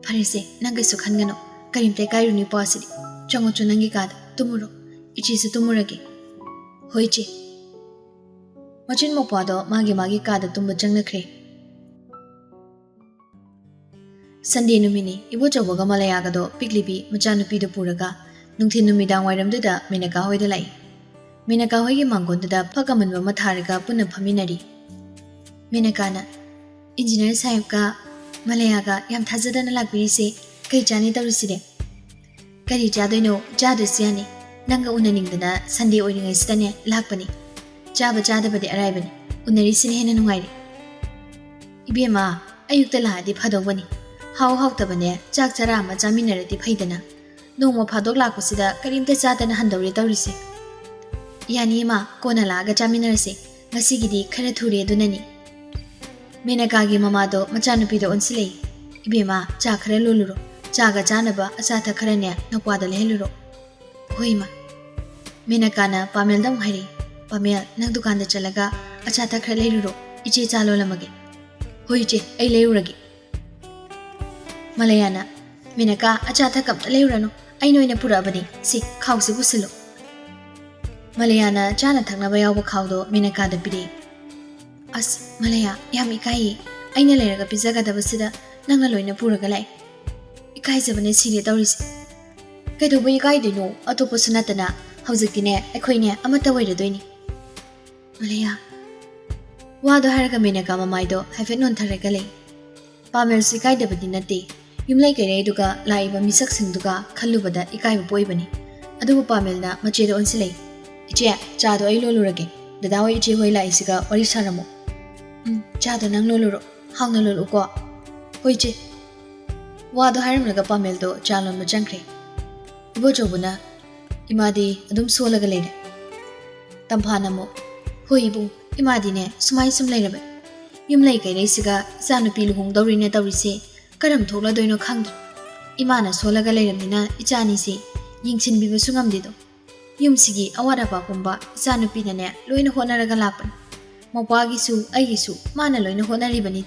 ꯐꯔꯦꯁꯦ, ꯅꯪ ꯀꯩꯁꯨ ꯈꯟꯒꯅꯨ, ꯀꯔꯤꯝꯇ ꯏꯀꯥꯏꯔꯨꯅꯨ ꯏꯄ꯭ꯋꯥꯁꯤꯗꯤ꯫ ꯆꯪꯉꯨ ꯆꯣ, ꯅꯪꯒꯤ ꯀꯥꯗ ꯇꯨꯝꯃꯨꯔꯣ, ꯏꯆꯦꯁꯨ ꯇꯨꯝꯃꯨꯔꯒꯦ꯫ ꯍꯣꯏ ꯏꯆꯦ꯫ ꯃꯆꯤꯟ ꯃꯧꯄ꯭ꯋꯥꯗꯣ ꯃꯥꯒꯤ ꯃꯥꯒꯤ ꯀꯥꯗ ꯇꯨꯝꯕ ꯆꯪꯅꯈ꯭ꯔꯦ꯫ ꯁꯟꯗꯦ ꯅꯨꯃꯤꯠꯅꯤ꯫ ꯏꯕꯣꯆꯧꯕꯒ ꯃꯂꯌꯥꯒꯗꯣ ꯄꯤꯛꯂꯤꯕꯤ ꯃꯆꯥꯅꯨꯄꯤꯗꯨ ꯄꯨꯔꯒ ꯅꯨꯡꯊꯤꯜ ꯅꯨꯃꯤꯗꯥꯡ ꯋꯥꯏꯔꯝꯗꯨꯗ ꯃꯦꯅꯀꯥ ꯍꯣꯏꯗ ꯂꯥꯛꯏ꯫ ꯃꯦꯅꯀꯥ ꯍꯣꯏꯒꯤ ꯃꯥꯡꯒꯣꯟꯗꯨꯗ ꯐꯛ ꯑꯃꯟꯕ ꯑꯃ ꯊꯥꯔꯒ ꯄꯨꯟꯅ ꯐꯝꯃꯤꯟꯅꯔꯤ꯫ ꯃꯦꯅꯀꯥꯅ, "ꯏꯟꯖꯤꯅꯤꯌꯔ ꯁꯥꯍꯦꯕꯀ ꯃꯂꯌꯥꯒ ꯌꯥꯝ ꯊꯥꯖꯗꯅ ꯂꯥꯛꯄꯤꯔꯤꯁꯦ ꯀꯩ ꯆꯥꯅꯤ ꯇꯧꯔꯤꯁꯤꯗꯤ?" "ꯀꯔꯤ ꯆꯥꯗꯣꯏꯅꯣ? ꯆꯥꯗ꯭ꯔꯁꯨ ꯌꯥꯅꯤ꯫ ꯅꯪꯒ ꯎꯅꯅꯤꯡꯗꯅ ꯁꯟꯗꯦ ꯑꯣꯏꯔꯤꯉꯩꯁꯤꯗꯅꯦ ꯂꯥꯛꯄꯅꯤ꯫ ꯆꯥꯕ ꯆꯥꯗꯕꯗꯤ ꯑꯔꯥꯏꯕꯅꯤ, ꯎꯅꯔꯤꯁꯤꯅ ꯍꯦꯟꯅ ꯅꯨꯡꯉꯥꯏꯔꯦ꯫" "ꯏꯕꯦꯝꯃ, ꯑꯌꯨꯛꯇ ꯂꯥꯛꯑꯗꯤ ꯐꯗꯧꯕꯅꯤ꯫ ꯍꯥꯎ ꯍꯥꯎꯇꯕꯅꯦ, ꯆꯥꯛ ꯆꯔꯥ ꯑꯃ ꯆꯥꯃꯤꯟꯅꯔꯗꯤ ꯐꯩꯗꯅ꯫ ꯅꯣꯡꯃ ꯐꯥꯗꯣꯛ ꯂꯥꯛꯄꯁꯤꯗ ꯀꯔꯤꯝꯇ ꯆꯥꯗꯅ ꯍꯟꯗꯧꯔꯦ ꯇꯧꯔꯤꯁꯦ꯫" "ꯌꯥꯅꯤ ꯏꯃꯥ, ꯀꯣꯟꯅ ꯂꯥꯛꯑꯒ ꯆꯥꯃꯤꯟꯅꯔꯁꯦ꯫ ꯉꯁꯤꯒꯤꯗꯤ ꯈꯔ ꯊꯨꯔꯦ ꯑꯗꯨꯅꯅꯤ꯫" ꯃꯦꯅꯀꯥꯒꯤ ꯃꯃꯥꯗꯣ ꯃꯆꯥꯅꯨꯄꯤꯗ ꯑꯣꯟꯁꯤꯜꯂꯛꯏ꯫ "ꯏꯕꯦꯝꯃ, ꯆꯥ ꯈꯔ ꯂꯣꯜꯂꯨꯔꯣ꯫ ꯆꯥꯒ ꯆꯥꯅꯕ ꯑꯆꯥ ꯑꯊꯛ ꯈꯔꯅꯦ ꯅꯧꯄ꯭ꯋꯥꯗ ꯂꯩꯍꯜꯂꯨꯔꯣ꯫" "ꯍꯣꯏ ꯏꯃꯥ꯫" ꯃꯦꯅꯀꯥꯅ ꯄꯥꯃꯦꯜꯗ ꯑꯃꯨꯛ ꯍꯥꯏꯔꯛꯏ꯫ "ꯄꯥꯃꯦꯜ, ꯅꯪ ꯗꯨꯀꯥꯟꯗ ꯆꯠꯂꯒ ꯑꯆꯥ ꯑꯊꯛ ꯈꯔ ꯂꯩꯔꯨꯔꯣ꯫ ꯏꯆꯦ ꯆꯥ ꯂꯣꯜꯂꯝꯃꯒꯦ꯫" "ꯍꯣꯏ ꯏꯆꯦ, ꯑꯩ ꯂꯩꯔꯨꯔꯒꯦ꯫" ꯃꯂꯌꯥꯅ, "ꯃꯦꯅꯀꯥ, ꯑꯆꯥ ꯑꯊꯛ ꯑꯝꯇ ꯂꯩꯔꯨꯔꯅꯨ, ꯑꯩꯅ ꯑꯣꯏꯅ ꯄꯨꯔꯛꯑꯕꯅꯤ꯫ ꯁꯤ, ꯈꯥꯎꯁꯤ ꯄꯨꯁꯤꯜꯂꯨ꯫" ꯃꯂꯌꯥꯅ ꯆꯥꯅ ꯊꯛꯅꯕ ꯌꯥꯎꯕ ꯈꯥꯎꯗꯣ ꯃꯦꯅꯀꯥꯗ ꯄꯤꯔꯛꯏ꯫ "ꯑꯁ, ꯃꯂꯌꯥ, ꯌꯥꯝ ꯏꯀꯥꯏꯌꯦ꯫ ꯑꯩꯅ ꯂꯩꯔꯒ ꯄꯤꯖꯒꯗꯕꯁꯤꯗ ꯅꯪꯅ ꯂꯣꯏꯅ ꯄꯨꯔꯒ ꯂꯥꯛꯑꯦ꯫ ꯏꯀꯥꯏꯖꯕꯅ ꯁꯤꯔꯦ ꯇꯧꯔꯤꯁꯦ꯫" "ꯀꯩꯗꯧꯕ ꯏꯀꯥꯏꯗꯣꯏꯅꯣ? ꯑꯇꯣꯞꯄꯁꯨ ꯅꯠꯇꯅ ꯍꯧꯖꯤꯛꯇꯤꯅꯦ ꯑꯩꯈꯣꯏꯅꯦ ꯑꯃꯠꯇ ꯑꯣꯏꯔꯗꯣꯏꯅꯤ꯫" ꯃꯂꯌꯥ꯫ ꯋꯥꯗꯣ ꯍꯥꯏꯔꯒ ꯃꯦꯅꯀꯥ ꯃꯃꯥꯏꯗꯣ ꯍꯥꯏꯐꯦꯠ ꯅꯣꯟꯊꯔꯒ ꯂꯩ꯫ ꯄꯥꯃꯦꯜꯁꯨ ꯏꯀꯥꯏꯗꯕꯗꯤ ꯅꯠꯇꯦ꯫ ꯌꯨꯝꯂꯩ ꯀꯩꯔꯩꯗꯨꯒ ꯂꯥꯛꯏꯕ ꯃꯤꯁꯛꯁꯤꯡꯗꯨꯒ ꯈꯜꯂꯨꯕꯗ ꯏꯀꯥꯏꯕ ꯄꯣꯛꯏꯕꯅꯤ꯫ ꯑꯗꯨꯕꯨ ꯄꯥꯃꯦꯜꯅ ꯃꯆꯦꯗ ꯑꯣꯟꯁꯤꯜꯂꯛꯏ꯫ "ꯏꯆꯦ, ꯆꯥꯗꯣ ꯑꯩ ꯂꯣꯜꯂꯨꯔꯒꯦ꯫ ꯗꯗꯥ ꯍꯣꯏ ꯏꯆꯦ ꯍꯣꯏ ꯂꯥꯛꯏꯁꯤꯒ ꯋꯥꯔꯤ ꯁꯥꯔꯝꯃꯣ꯫" "ꯎꯝ, ꯆꯥꯗꯣ ꯅꯪ ꯂꯣꯜꯂꯨꯔꯣ꯫ ꯍꯥꯎꯅ ꯂꯣꯜꯂꯨꯀꯣ꯫" "ꯍꯣꯏ ꯏꯆꯦ꯫" ꯋꯥꯗꯣ ꯍꯥꯏꯔꯝꯂꯒ ꯄꯥꯃꯦꯜꯗꯣ ꯆꯥ ꯂꯣꯟꯕ ꯆꯪꯈ꯭ꯔꯦ꯫ ꯏꯕꯣꯆꯧꯕꯅ, "ꯏꯃꯥꯗꯤ ꯑꯗꯨꯝ ꯁꯣꯜꯂꯒ ꯂꯩꯔꯦ?" ꯇꯝꯐꯥꯅ ꯑꯃꯨꯛ, "ꯍꯣꯏ ꯏꯕꯨꯡ, ꯏꯃꯥꯗꯤꯅꯦ ꯁꯨꯃꯥꯏ ꯁꯨꯝ ꯂꯩꯔꯕꯅꯤ꯫ ꯌꯨꯝꯂꯩ ꯀꯩꯔꯩꯁꯤꯒ ꯏꯆꯥꯅꯨꯄꯤ ꯂꯨꯍꯣꯡꯗꯧꯔꯤꯅꯦ ꯇꯧꯔꯤꯁꯦ, ꯀꯔꯝ ꯊꯣꯛꯂꯗꯣꯏꯅꯣ ꯈꯪꯗ꯭ꯔꯦ꯫ ꯏꯃꯥꯅ ꯁꯣꯜꯂꯒ ꯂꯩꯔꯕꯅꯤꯅ ꯏꯆꯥꯅꯤꯁꯦ ꯌꯦꯡꯁꯤꯟꯕꯤꯕꯁꯨ ꯉꯝꯗꯦꯗꯣ꯫ ꯌꯨꯝꯁꯤꯒꯤ ꯑꯋꯥꯠ ꯑꯄꯥ ꯄꯨꯝꯕ ꯏꯆꯥꯅꯨꯄꯤꯅꯅꯦ ꯂꯣꯏꯅ ꯍꯣꯠꯅꯔꯒ ꯂꯥꯛꯄꯅꯤ꯫ ꯃꯄꯥꯒꯤꯁꯨ ꯑꯩꯒꯤꯁꯨ ꯃꯥꯅ ꯂꯣꯏꯅ ꯍꯣꯠꯅꯔꯤꯕꯅꯤ꯫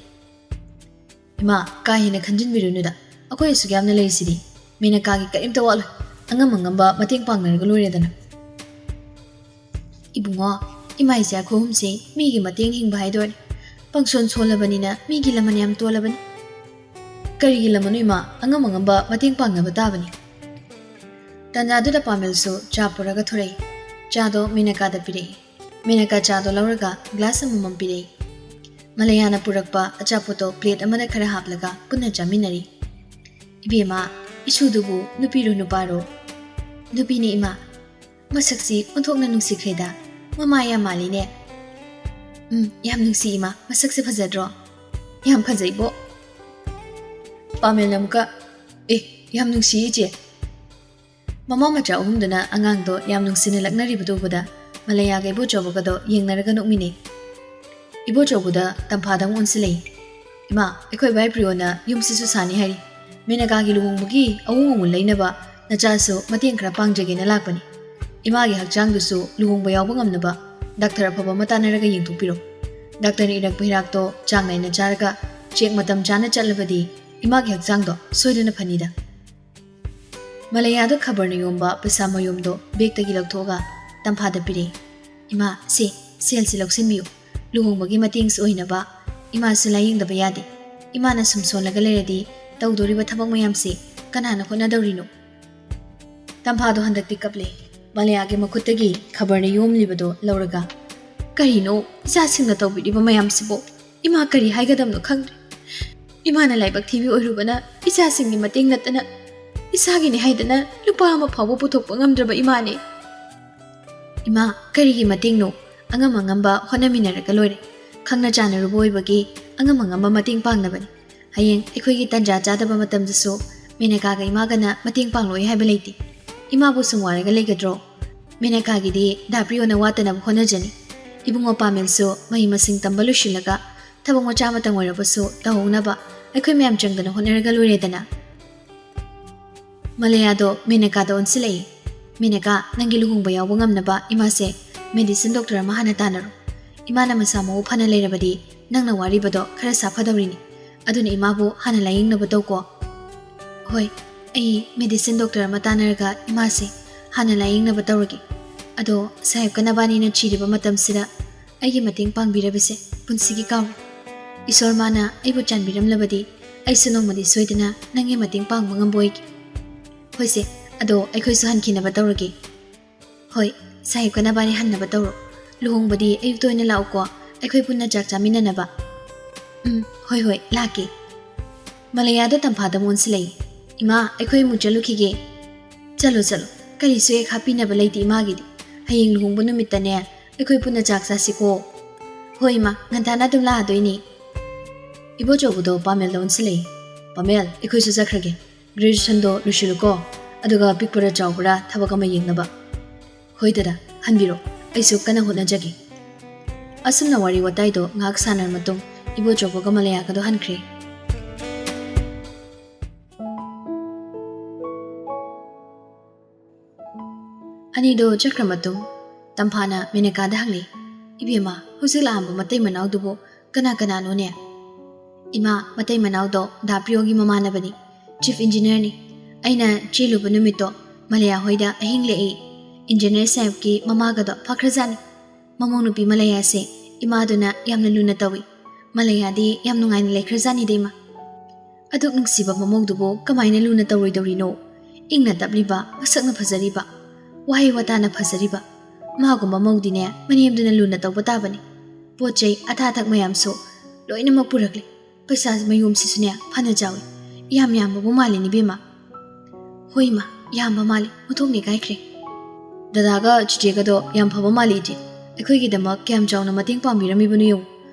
ꯏꯃꯥ, ꯀꯥ ꯍꯦꯟꯅ ꯈꯟꯖꯤꯟꯕꯤꯔꯨꯅꯨꯗ, ꯑꯩꯈꯣꯏ ꯑꯁꯨꯛ ꯌꯥꯝꯅ ꯂꯩꯔꯤꯁꯤꯗꯤ꯫ ꯃꯦꯅꯀꯥꯒꯤ ꯀꯔꯤꯝꯇ ꯋꯥꯠꯂꯣꯏ, ꯑꯉꯝ ꯑꯉꯝꯕ ꯃꯇꯦꯡ ꯄꯥꯡꯅꯔꯒ ꯂꯣꯏꯔꯦꯗꯅ꯫ ꯏꯕꯨꯡꯉꯣ, ꯏꯃꯥ ꯏꯆꯥ ꯑꯩꯈꯣꯏ ꯑꯍꯨꯝꯁꯤ ꯃꯤꯒꯤ ꯃꯇꯦꯡ ꯍꯤꯡꯕ ꯍꯥꯏꯗꯣꯏꯔꯦ꯫ ꯄꯪꯁꯣꯟ ꯁꯣꯜꯂꯕꯅꯤꯅ ꯃꯤꯒꯤ ꯂꯃꯟ ꯌꯥꯝ ꯇꯣꯜꯂꯕꯅꯤ꯫ ꯀꯔꯤꯒꯤ ꯂꯃꯟꯅꯣ ꯏꯃꯥ? ꯑꯉꯝ ꯑꯉꯝꯕ ꯃꯇꯦꯡ ꯄꯥꯡꯅꯕ ꯇꯥꯕꯅꯤ꯫ ꯇꯟꯖꯥꯗꯨꯗ ꯄꯥꯃꯦꯜꯁꯨ ꯆꯥ ꯄꯨꯔꯒ ꯊꯣꯔꯛꯏ꯫ ꯆꯥꯗꯣ ꯃꯦꯅꯀꯥꯗ ꯄꯤꯔꯛꯏ꯫ ꯃꯦꯅꯀꯥ ꯆꯥꯗꯣ ꯂꯧꯔꯒ ꯒ꯭ꯂꯥꯁ ꯑꯃꯃꯝ ꯄꯤꯔꯛꯏ꯫ ꯃꯂꯌꯥꯅ ꯄꯨꯔꯛꯄ ꯑꯆꯥꯄꯣꯠꯇꯣ ꯄ꯭ꯂꯦꯠ ꯑꯃꯗ ꯈꯔ ꯍꯥꯞꯂꯒ ꯄꯨꯟꯅ ꯆꯥꯃꯤꯟꯅꯔꯤ꯫ "ꯏꯕꯦꯝꯃ, ꯏꯁꯨꯗꯨꯕꯨ ꯅꯨꯄꯤꯔꯣ ꯅꯨꯄꯥꯔꯣ?" "ꯅꯨꯄꯤꯅꯦ ꯏꯃꯥ꯫ ꯃꯁꯛꯁꯤ ꯑꯣꯟꯊꯣꯛꯅ ꯅꯨꯡꯁꯤꯈ꯭ꯔꯦꯗ꯫ ꯃꯃꯥ ꯌꯥꯝ ꯃꯥꯜꯂꯤꯅꯦ꯫" "ꯎꯝ, ꯌꯥꯝ ꯅꯨꯡꯁꯤ ꯏꯃꯥ꯫ ꯃꯁꯛꯁꯦ ꯐꯖꯗ꯭ꯔꯣ?" "ꯌꯥꯝ ꯐꯖꯩꯕꯣ꯫" ꯄꯥꯃꯦꯜꯅ ꯑꯃꯨꯛꯀ, "ꯑꯦ, ꯌꯥꯝ ꯅꯨꯡꯁꯤ ꯏꯆꯦ꯫" ꯃꯃꯥ ꯃꯆꯥ ꯑꯍꯨꯝꯗꯨꯅ ꯑꯉꯥꯡꯗꯣ ꯌꯥꯝ ꯅꯨꯡꯁꯤꯅ ꯂꯛꯅꯔꯤꯕꯗꯨ ꯎꯕꯗ ꯃꯂꯌꯥꯒ ꯏꯕꯣꯆꯧꯕꯒꯗꯣ ꯌꯦꯡꯅꯔꯒ ꯅꯣꯛꯃꯤꯟꯅꯩ꯫ ꯏꯕꯣꯆꯧꯕꯗ ꯇꯝꯐꯥꯗ ꯑꯃꯨꯛ ꯑꯣꯟꯁꯤꯜꯂꯛꯏ꯫ "ꯏꯃꯥ, ꯑꯩꯈꯣꯏ ꯚꯥꯏ ꯄ꯭ꯔꯤꯌꯣꯅ ꯌꯨꯝꯁꯤꯁꯨ ꯁꯥꯅꯤ ꯍꯥꯏꯔꯤ꯫ ꯃꯦꯅꯀꯥꯒꯤ ꯂꯨꯍꯣꯡꯕꯒꯤ ꯑꯋꯨꯡ ꯑꯃꯨꯜ ꯂꯩꯅꯕ ꯅꯆꯥꯁꯨ ꯃꯇꯦꯡ ꯈꯔ ꯄꯥꯡꯖꯒꯦꯅ ꯂꯥꯛꯄꯅꯤ꯫ ꯏꯃꯥꯒꯤ ꯍꯛꯆꯥꯡꯗꯨꯁꯨ ꯂꯨꯍꯣꯡꯕ ꯌꯥꯎꯕ ꯉꯝꯅꯕ ꯗꯥꯛꯇꯔ ꯑꯐꯕ ꯑꯃ ꯇꯥꯟꯅꯔꯒ ꯌꯦꯡꯊꯣꯛꯄꯤꯔꯣ꯫ ꯗꯥꯛꯇꯔꯅ ꯏꯔꯛꯄ ꯍꯤꯗꯥꯛꯇꯣ ꯆꯥꯡ ꯅꯥꯏꯅ ꯆꯥꯔꯒ ꯆꯦꯛ ꯃꯇꯝ ꯆꯥꯅ ꯆꯠꯂꯕꯗꯤ ꯏꯃꯥꯒꯤ ꯍꯛꯆꯥꯡꯗꯣ ꯁꯣꯏꯗꯅ ꯐꯅꯤꯗ꯫" ꯃꯂꯌꯥꯗ ꯈꯕꯔꯅ ꯌꯣꯝꯕ ꯄꯩꯁꯥ ꯃꯌꯣꯝꯗꯣ ꯕꯦꯒꯇꯒꯤ ꯂꯧꯊꯣꯛꯑꯒ ꯇꯝꯐꯥꯗ ꯄꯤꯔꯛꯏ꯫ "ꯏꯃꯥ, ꯁꯦ, ꯁꯦꯜꯁꯤ ꯂꯧꯁꯤꯟꯕꯤꯌꯨ꯫ ꯂꯨꯍꯣꯡꯕꯒꯤ ꯃꯇꯦꯡꯁꯨ ꯑꯣꯏꯅꯕ꯫ ꯏꯃꯥꯁꯨ ꯂꯥꯌꯦꯡꯗꯕ ꯌꯥꯗꯦ꯫ ꯏꯃꯥꯅ ꯁꯨꯝ ꯁꯣꯜꯂꯒ ꯂꯩꯔꯗꯤ ꯇꯧꯗꯣꯔꯤꯕ ꯊꯕꯛ ꯃꯌꯥꯝꯁꯤ ꯀꯅꯥꯅ ꯍꯣꯠꯅꯗꯧꯔꯤꯅꯣ?" ꯇꯝꯐꯥꯗꯣ ꯍꯟꯗꯛꯇꯤ ꯀꯞꯂꯦ꯫ ꯃꯂꯌꯥꯒꯤ ꯃꯈꯨꯠꯇꯒꯤ ꯈꯕꯔꯅ ꯌꯣꯝꯂꯤꯕꯗꯣ ꯂꯧꯔꯒ, "ꯀꯔꯤꯅꯣ ꯏꯆꯥꯁꯤꯡꯅ ꯇꯧꯕꯤꯔꯤꯕ ꯃꯌꯥꯝꯁꯤꯕꯣ? ꯏꯃꯥ ꯀꯔꯤ ꯍꯥꯏꯒꯗꯕꯅꯣ ꯈꯪꯗ꯭ꯔꯦ꯫ ꯏꯃꯥꯅ ꯂꯥꯏꯕꯛ ꯊꯤꯕꯤ ꯑꯣꯏꯔꯨꯕꯅ ꯏꯆꯥꯁꯤꯡꯒꯤ ꯃꯇꯦꯡ ꯅꯠꯇꯅ ꯏꯁꯥꯒꯤꯅꯤ ꯍꯥꯏꯗꯅ ꯂꯨꯄꯥ ꯑꯃ ꯐꯥꯎꯕ ꯄꯨꯊꯣꯛꯄ ꯉꯝꯗ꯭ꯔꯕ ꯏꯃꯥꯅꯦ꯫" "ꯏꯃꯥ, ꯀꯔꯤꯒꯤ ꯃꯇꯦꯡꯅꯣ? ꯑꯉꯝ ꯑꯉꯝꯕ ꯍꯣꯠꯅꯃꯤꯟꯅꯔꯒ ꯂꯣꯏꯔꯦ꯫ ꯈꯪꯅ ꯆꯥꯟꯅꯔꯨꯕ ꯑꯣꯏꯕꯒꯤ ꯑꯉꯝ ꯑꯉꯝꯕ ꯃꯇꯦꯡ ꯄꯥꯡꯅꯕꯅꯤ꯫ ꯍꯌꯦꯡ ꯑꯩꯈꯣꯏꯒꯤ ꯇꯟꯖꯥ ꯆꯥꯗꯕ ꯃꯇꯝꯗꯁꯨ ꯃꯦꯅꯀꯥꯒ ꯏꯃꯥꯒꯅ ꯃꯇꯦꯡ ꯄꯥꯡꯂꯣꯏ ꯍꯥꯏꯕ ꯂꯩꯇꯦ꯫ ꯏꯃꯥꯕꯨ ꯁꯨꯝ ꯋꯥꯔꯒ ꯂꯩꯒꯗ꯭ꯔꯣ? ꯃꯦꯅꯀꯥꯒꯤꯗꯤ ꯗꯥ ꯄ꯭ꯔꯤꯌꯣꯅ ꯋꯥꯠꯇꯅꯕ ꯍꯣꯠꯅꯖꯅꯤ꯫ ꯏꯕꯨꯡꯉꯣ ꯄꯥꯃꯦꯜꯁꯨ ꯃꯍꯩ ꯃꯁꯤꯡ ꯇꯝꯕ ꯂꯣꯏꯁꯤꯜꯂꯒ ꯊꯕꯛ ꯃꯆꯥ ꯑꯃꯇꯪ ꯑꯣꯏꯔꯕꯁꯨ ꯇꯧꯍꯧꯅꯕ ꯑꯩꯈꯣꯏ ꯃꯌꯥꯝ ꯆꯪꯗꯅ ꯍꯣꯠꯅꯔꯒ ꯂꯣꯏꯔꯦꯗꯅ꯫" ꯃꯂꯌꯥꯗꯣ ꯃꯦꯅꯀꯥꯗ ꯑꯣꯟꯁꯤꯜꯂꯛꯏ꯫ ꯃꯦꯅꯀꯥ, ꯅꯪꯒꯤ ꯂꯨꯍꯣꯡꯕ ꯌꯥꯎꯕ ꯉꯝꯅꯕ ꯏꯃꯥꯁꯦ medicine doctor ꯑꯃ ꯍꯥꯟꯅ ꯇꯥꯟꯅꯔꯣ꯫ ꯏꯃꯥꯅ ꯃꯁꯥ ꯃꯎ ꯐꯅ ꯂꯩꯔꯕꯗꯤ ꯅꯪꯅ ꯋꯥꯔꯤꯕꯗꯣ ꯈꯔ ꯁꯥꯐꯗꯧꯔꯤꯅꯤ꯫ ꯑꯗꯨꯅ ꯏꯃꯥꯕꯨ ꯍꯥꯟꯅ ꯂꯥꯌꯦꯡꯅꯕ ꯇꯧꯀꯣ꯫ ꯍꯣꯏ, ꯑꯩ medicine doctor ꯑꯃ ꯇꯥꯟꯅꯔꯒ ꯏꯃꯥꯁꯦ ꯍꯥꯟꯅ ꯂꯥꯌꯦꯡꯅꯕ ꯇꯧꯔꯒꯦ꯫ ꯑꯗꯣ ꯁꯥꯍꯦꯕꯀ ꯅꯕꯥꯅꯤꯅ ꯊꯤꯔꯤꯕ ꯃꯇꯝꯁꯤꯗ ꯑꯩꯒꯤ ꯃꯇꯦꯡ ꯄꯥꯡꯕꯤꯔꯕꯁꯦ ꯄꯨꯟꯁꯤꯒꯤ ꯀꯥꯎꯔꯣꯏ꯫ ꯏꯁꯣꯔ ꯃꯥꯅ ꯑꯩꯕꯨ ꯆꯥꯟꯕꯤꯔꯝꯂꯕꯗꯤ ꯑꯩꯁꯨ ꯅꯣꯡꯃꯗꯤ ꯁꯣꯏꯗꯅ ꯅꯪꯒꯤ ꯃꯇꯦꯡ ꯄꯥꯡꯕ ꯉꯝꯕ ꯑꯣꯏꯒꯦ꯫ ꯍꯣꯏꯁꯦ, ꯑꯗꯣ ꯑꯩꯈꯣꯏꯁꯨ ꯍꯟꯈꯤꯅꯕ ꯇꯧꯔꯒꯦ꯫ ꯍꯣꯏ, ꯁꯥꯍꯦꯕꯀ ꯅꯕꯥꯅꯤ ꯍꯟꯅꯕ ꯇꯧꯔꯣ꯫ ꯂꯨꯍꯣꯡꯕꯗꯤ ꯑꯌꯨꯛꯇ ꯑꯣꯏꯅ ꯂꯥꯛꯎꯀꯣ, ꯑꯩꯈꯣꯏ ꯄꯨꯟꯅ ꯆꯥꯛ ꯆꯥꯃꯤꯟꯅꯅꯕ꯫ ꯎꯝ, ꯍꯣꯏ ꯍꯣꯏ, ꯂꯥꯛꯀꯦ꯫ ꯃꯂꯌꯥꯗꯣ ꯇꯝꯐꯥꯗ ꯑꯃꯨꯛ ꯑꯣꯟꯁꯤꯜꯂꯛꯏ꯫ ꯏꯃꯥ, ꯑꯩꯈꯣꯏ ꯑꯃꯨꯛ ꯆꯠꯂꯨꯈꯤꯒꯦ꯫ ꯆꯠꯂꯣ ꯆꯠꯂꯣ, ꯀꯔꯤꯁꯨ ꯍꯦꯛ ꯍꯥꯞꯄꯤꯅꯕ ꯂꯩꯇꯦ ꯏꯃꯥꯒꯤꯗꯤ꯫ ꯍꯌꯦꯡ ꯂꯨꯍꯣꯡꯕ ꯅꯨꯃꯤꯠꯇꯅꯦ ꯑꯩꯈꯣꯏ ꯄꯨꯟꯅ ꯆꯥꯛ ꯆꯥꯁꯤꯀꯣ꯫ ꯍꯣꯏ ꯏꯃꯥ, ꯉꯟꯇꯥꯅ ꯑꯗꯨꯝ ꯂꯥꯛꯑꯗꯣꯏꯅꯦ꯫ ꯏꯕꯣꯆꯧꯕꯗꯣ ꯄꯥꯃꯦꯜꯗ ꯑꯣꯟꯁꯤꯜꯂꯛꯏ꯫ ꯄꯥꯃꯦꯜ, ꯑꯩꯈꯣꯏꯁꯨ ꯆꯠꯈ꯭ꯔꯒꯦ꯫ Graduationꯗꯣ ꯂꯣꯏꯁꯤꯜꯂꯨꯀꯣ, ꯑꯗꯨꯒ ꯄꯤꯛꯄꯔꯥ ꯆꯥꯎꯕꯔꯥ ꯊꯕꯛ ꯑꯃ ꯌꯦꯡꯅꯕ꯫ ꯍꯣꯏ ꯗꯗꯥ, ꯍꯟꯕꯤꯔꯣ, ꯑꯩꯁꯨ ꯀꯟꯅ ꯍꯣꯠꯅꯖꯒꯦ꯫ ꯑꯁꯨꯝꯅ ꯋꯥꯔꯤ ꯋꯥꯇꯥꯏꯗꯣ ꯉꯥꯏꯍꯥꯛ ꯁꯥꯟꯅꯔ ꯃꯇꯨꯡ ꯏꯕꯣꯆꯧꯕꯒ ꯃꯂꯌꯥꯒꯗꯣ ꯍꯟꯈ꯭ꯔꯦ꯫ ꯑꯅꯤꯗꯣ ꯆꯠꯈ꯭ꯔ ꯃꯇꯨꯡ ꯇꯝꯐꯥꯅ ꯃꯦꯅꯀꯥꯗ ꯍꯪꯂꯦ, "ꯏꯕꯦꯝꯃ, ꯍꯧꯖꯤꯛ ꯂꯥꯛꯑꯝꯕ ꯃꯇꯩ ꯃꯅꯥꯎꯗꯨꯕꯨ ꯀꯅꯥ ꯀꯅꯥꯅꯣꯅꯦ?" "ꯏꯃꯥ, ꯃꯇꯩ ꯃꯅꯥꯎꯗꯣ ꯗꯥ ꯄ꯭ꯔꯤꯌꯣꯒꯤ ꯃꯃꯥꯟꯅꯕꯅꯤ, chief engineerꯅꯤ꯫ ꯑꯩꯅ ꯆꯦꯜꯂꯨꯕ ꯅꯨꯃꯤꯠꯇꯣ ꯃꯂꯌꯥ ꯍꯣꯏꯗ ꯑꯍꯤꯡ ꯂꯦꯛꯏ꯫ Engineer ꯁꯥꯍꯦꯕꯀꯤ ꯃꯃꯥꯒꯗꯣ ꯐꯈ꯭ꯔꯖꯥꯠꯅꯤ꯫ ꯃꯃꯧ ꯅꯨꯄꯤ ꯃꯂꯌꯥꯁꯦ ꯏꯃꯥꯗꯨꯅ ꯌꯥꯝꯅ ꯂꯨꯅ ꯇꯧꯏ꯫ ꯃꯂꯌꯥꯗꯤ ꯌꯥꯝ ꯅꯨꯡꯉꯥꯏꯅ ꯂꯩꯈ꯭ꯔꯖꯥꯠꯅꯤꯗ ꯏꯃꯥ꯫ ꯑꯗꯨꯛ ꯅꯨꯡꯁꯤꯕ ꯃꯃꯧꯗꯨꯕꯨ ꯀꯃꯥꯏꯅ ꯂꯨꯅ ꯇꯧꯔꯣꯏꯗꯧꯔꯤꯅꯣ? ꯏꯪꯅ ꯇꯞꯂꯤꯕ, ꯃꯁꯛꯅ ꯐꯖꯔꯤꯕ, ꯋꯥꯍꯩ ꯋꯥꯇꯥꯅ ꯐꯖꯔꯤꯕ꯫ ꯃꯥꯒꯨꯝꯕ ꯃꯧꯗꯤꯅꯦ ꯃꯅꯦꯝꯗꯨꯅ ꯂꯨꯅ ꯇꯧꯕ ꯇꯥꯕꯅꯤ꯫ ꯄꯣꯠ ꯆꯩ ꯑꯊꯥ ꯑꯊꯛ ꯃꯌꯥꯝꯁꯨ ꯂꯣꯏꯅꯃꯛ ꯄꯨꯔꯛꯂꯦ꯫ ꯄꯩꯁꯥ ꯃꯌꯣꯝꯁꯤꯁꯨꯅꯦ ꯐꯅ ꯆꯥꯎꯏ꯫ ꯌꯥꯝ ꯌꯥꯝꯕꯕꯨ ꯃꯥꯜꯂꯤꯅꯦ ꯏꯕꯦꯝꯃ꯫ ꯍꯣꯏ ꯏꯃꯥ, ꯌꯥꯝꯕ ꯃꯥꯜꯂꯤ꯫ ꯑꯣꯟꯊꯣꯛꯅ ꯏꯀꯥꯏꯈ꯭ꯔꯦ꯫ ꯗꯗꯥꯒ ꯆꯤꯆꯦꯒꯗꯣ ꯌꯥꯝ ꯐꯕ ꯃꯥꯜꯂꯤ ꯏꯆꯦ꯫ ꯑꯩꯈꯣꯏꯒꯤꯗꯃꯛ ꯀꯌꯥꯝ ꯆꯥꯎꯅ ꯃꯇꯦꯡ ꯄꯥꯡꯕꯤꯔꯝꯃꯤꯕꯅꯣ ꯌꯦꯡꯉꯨ꯫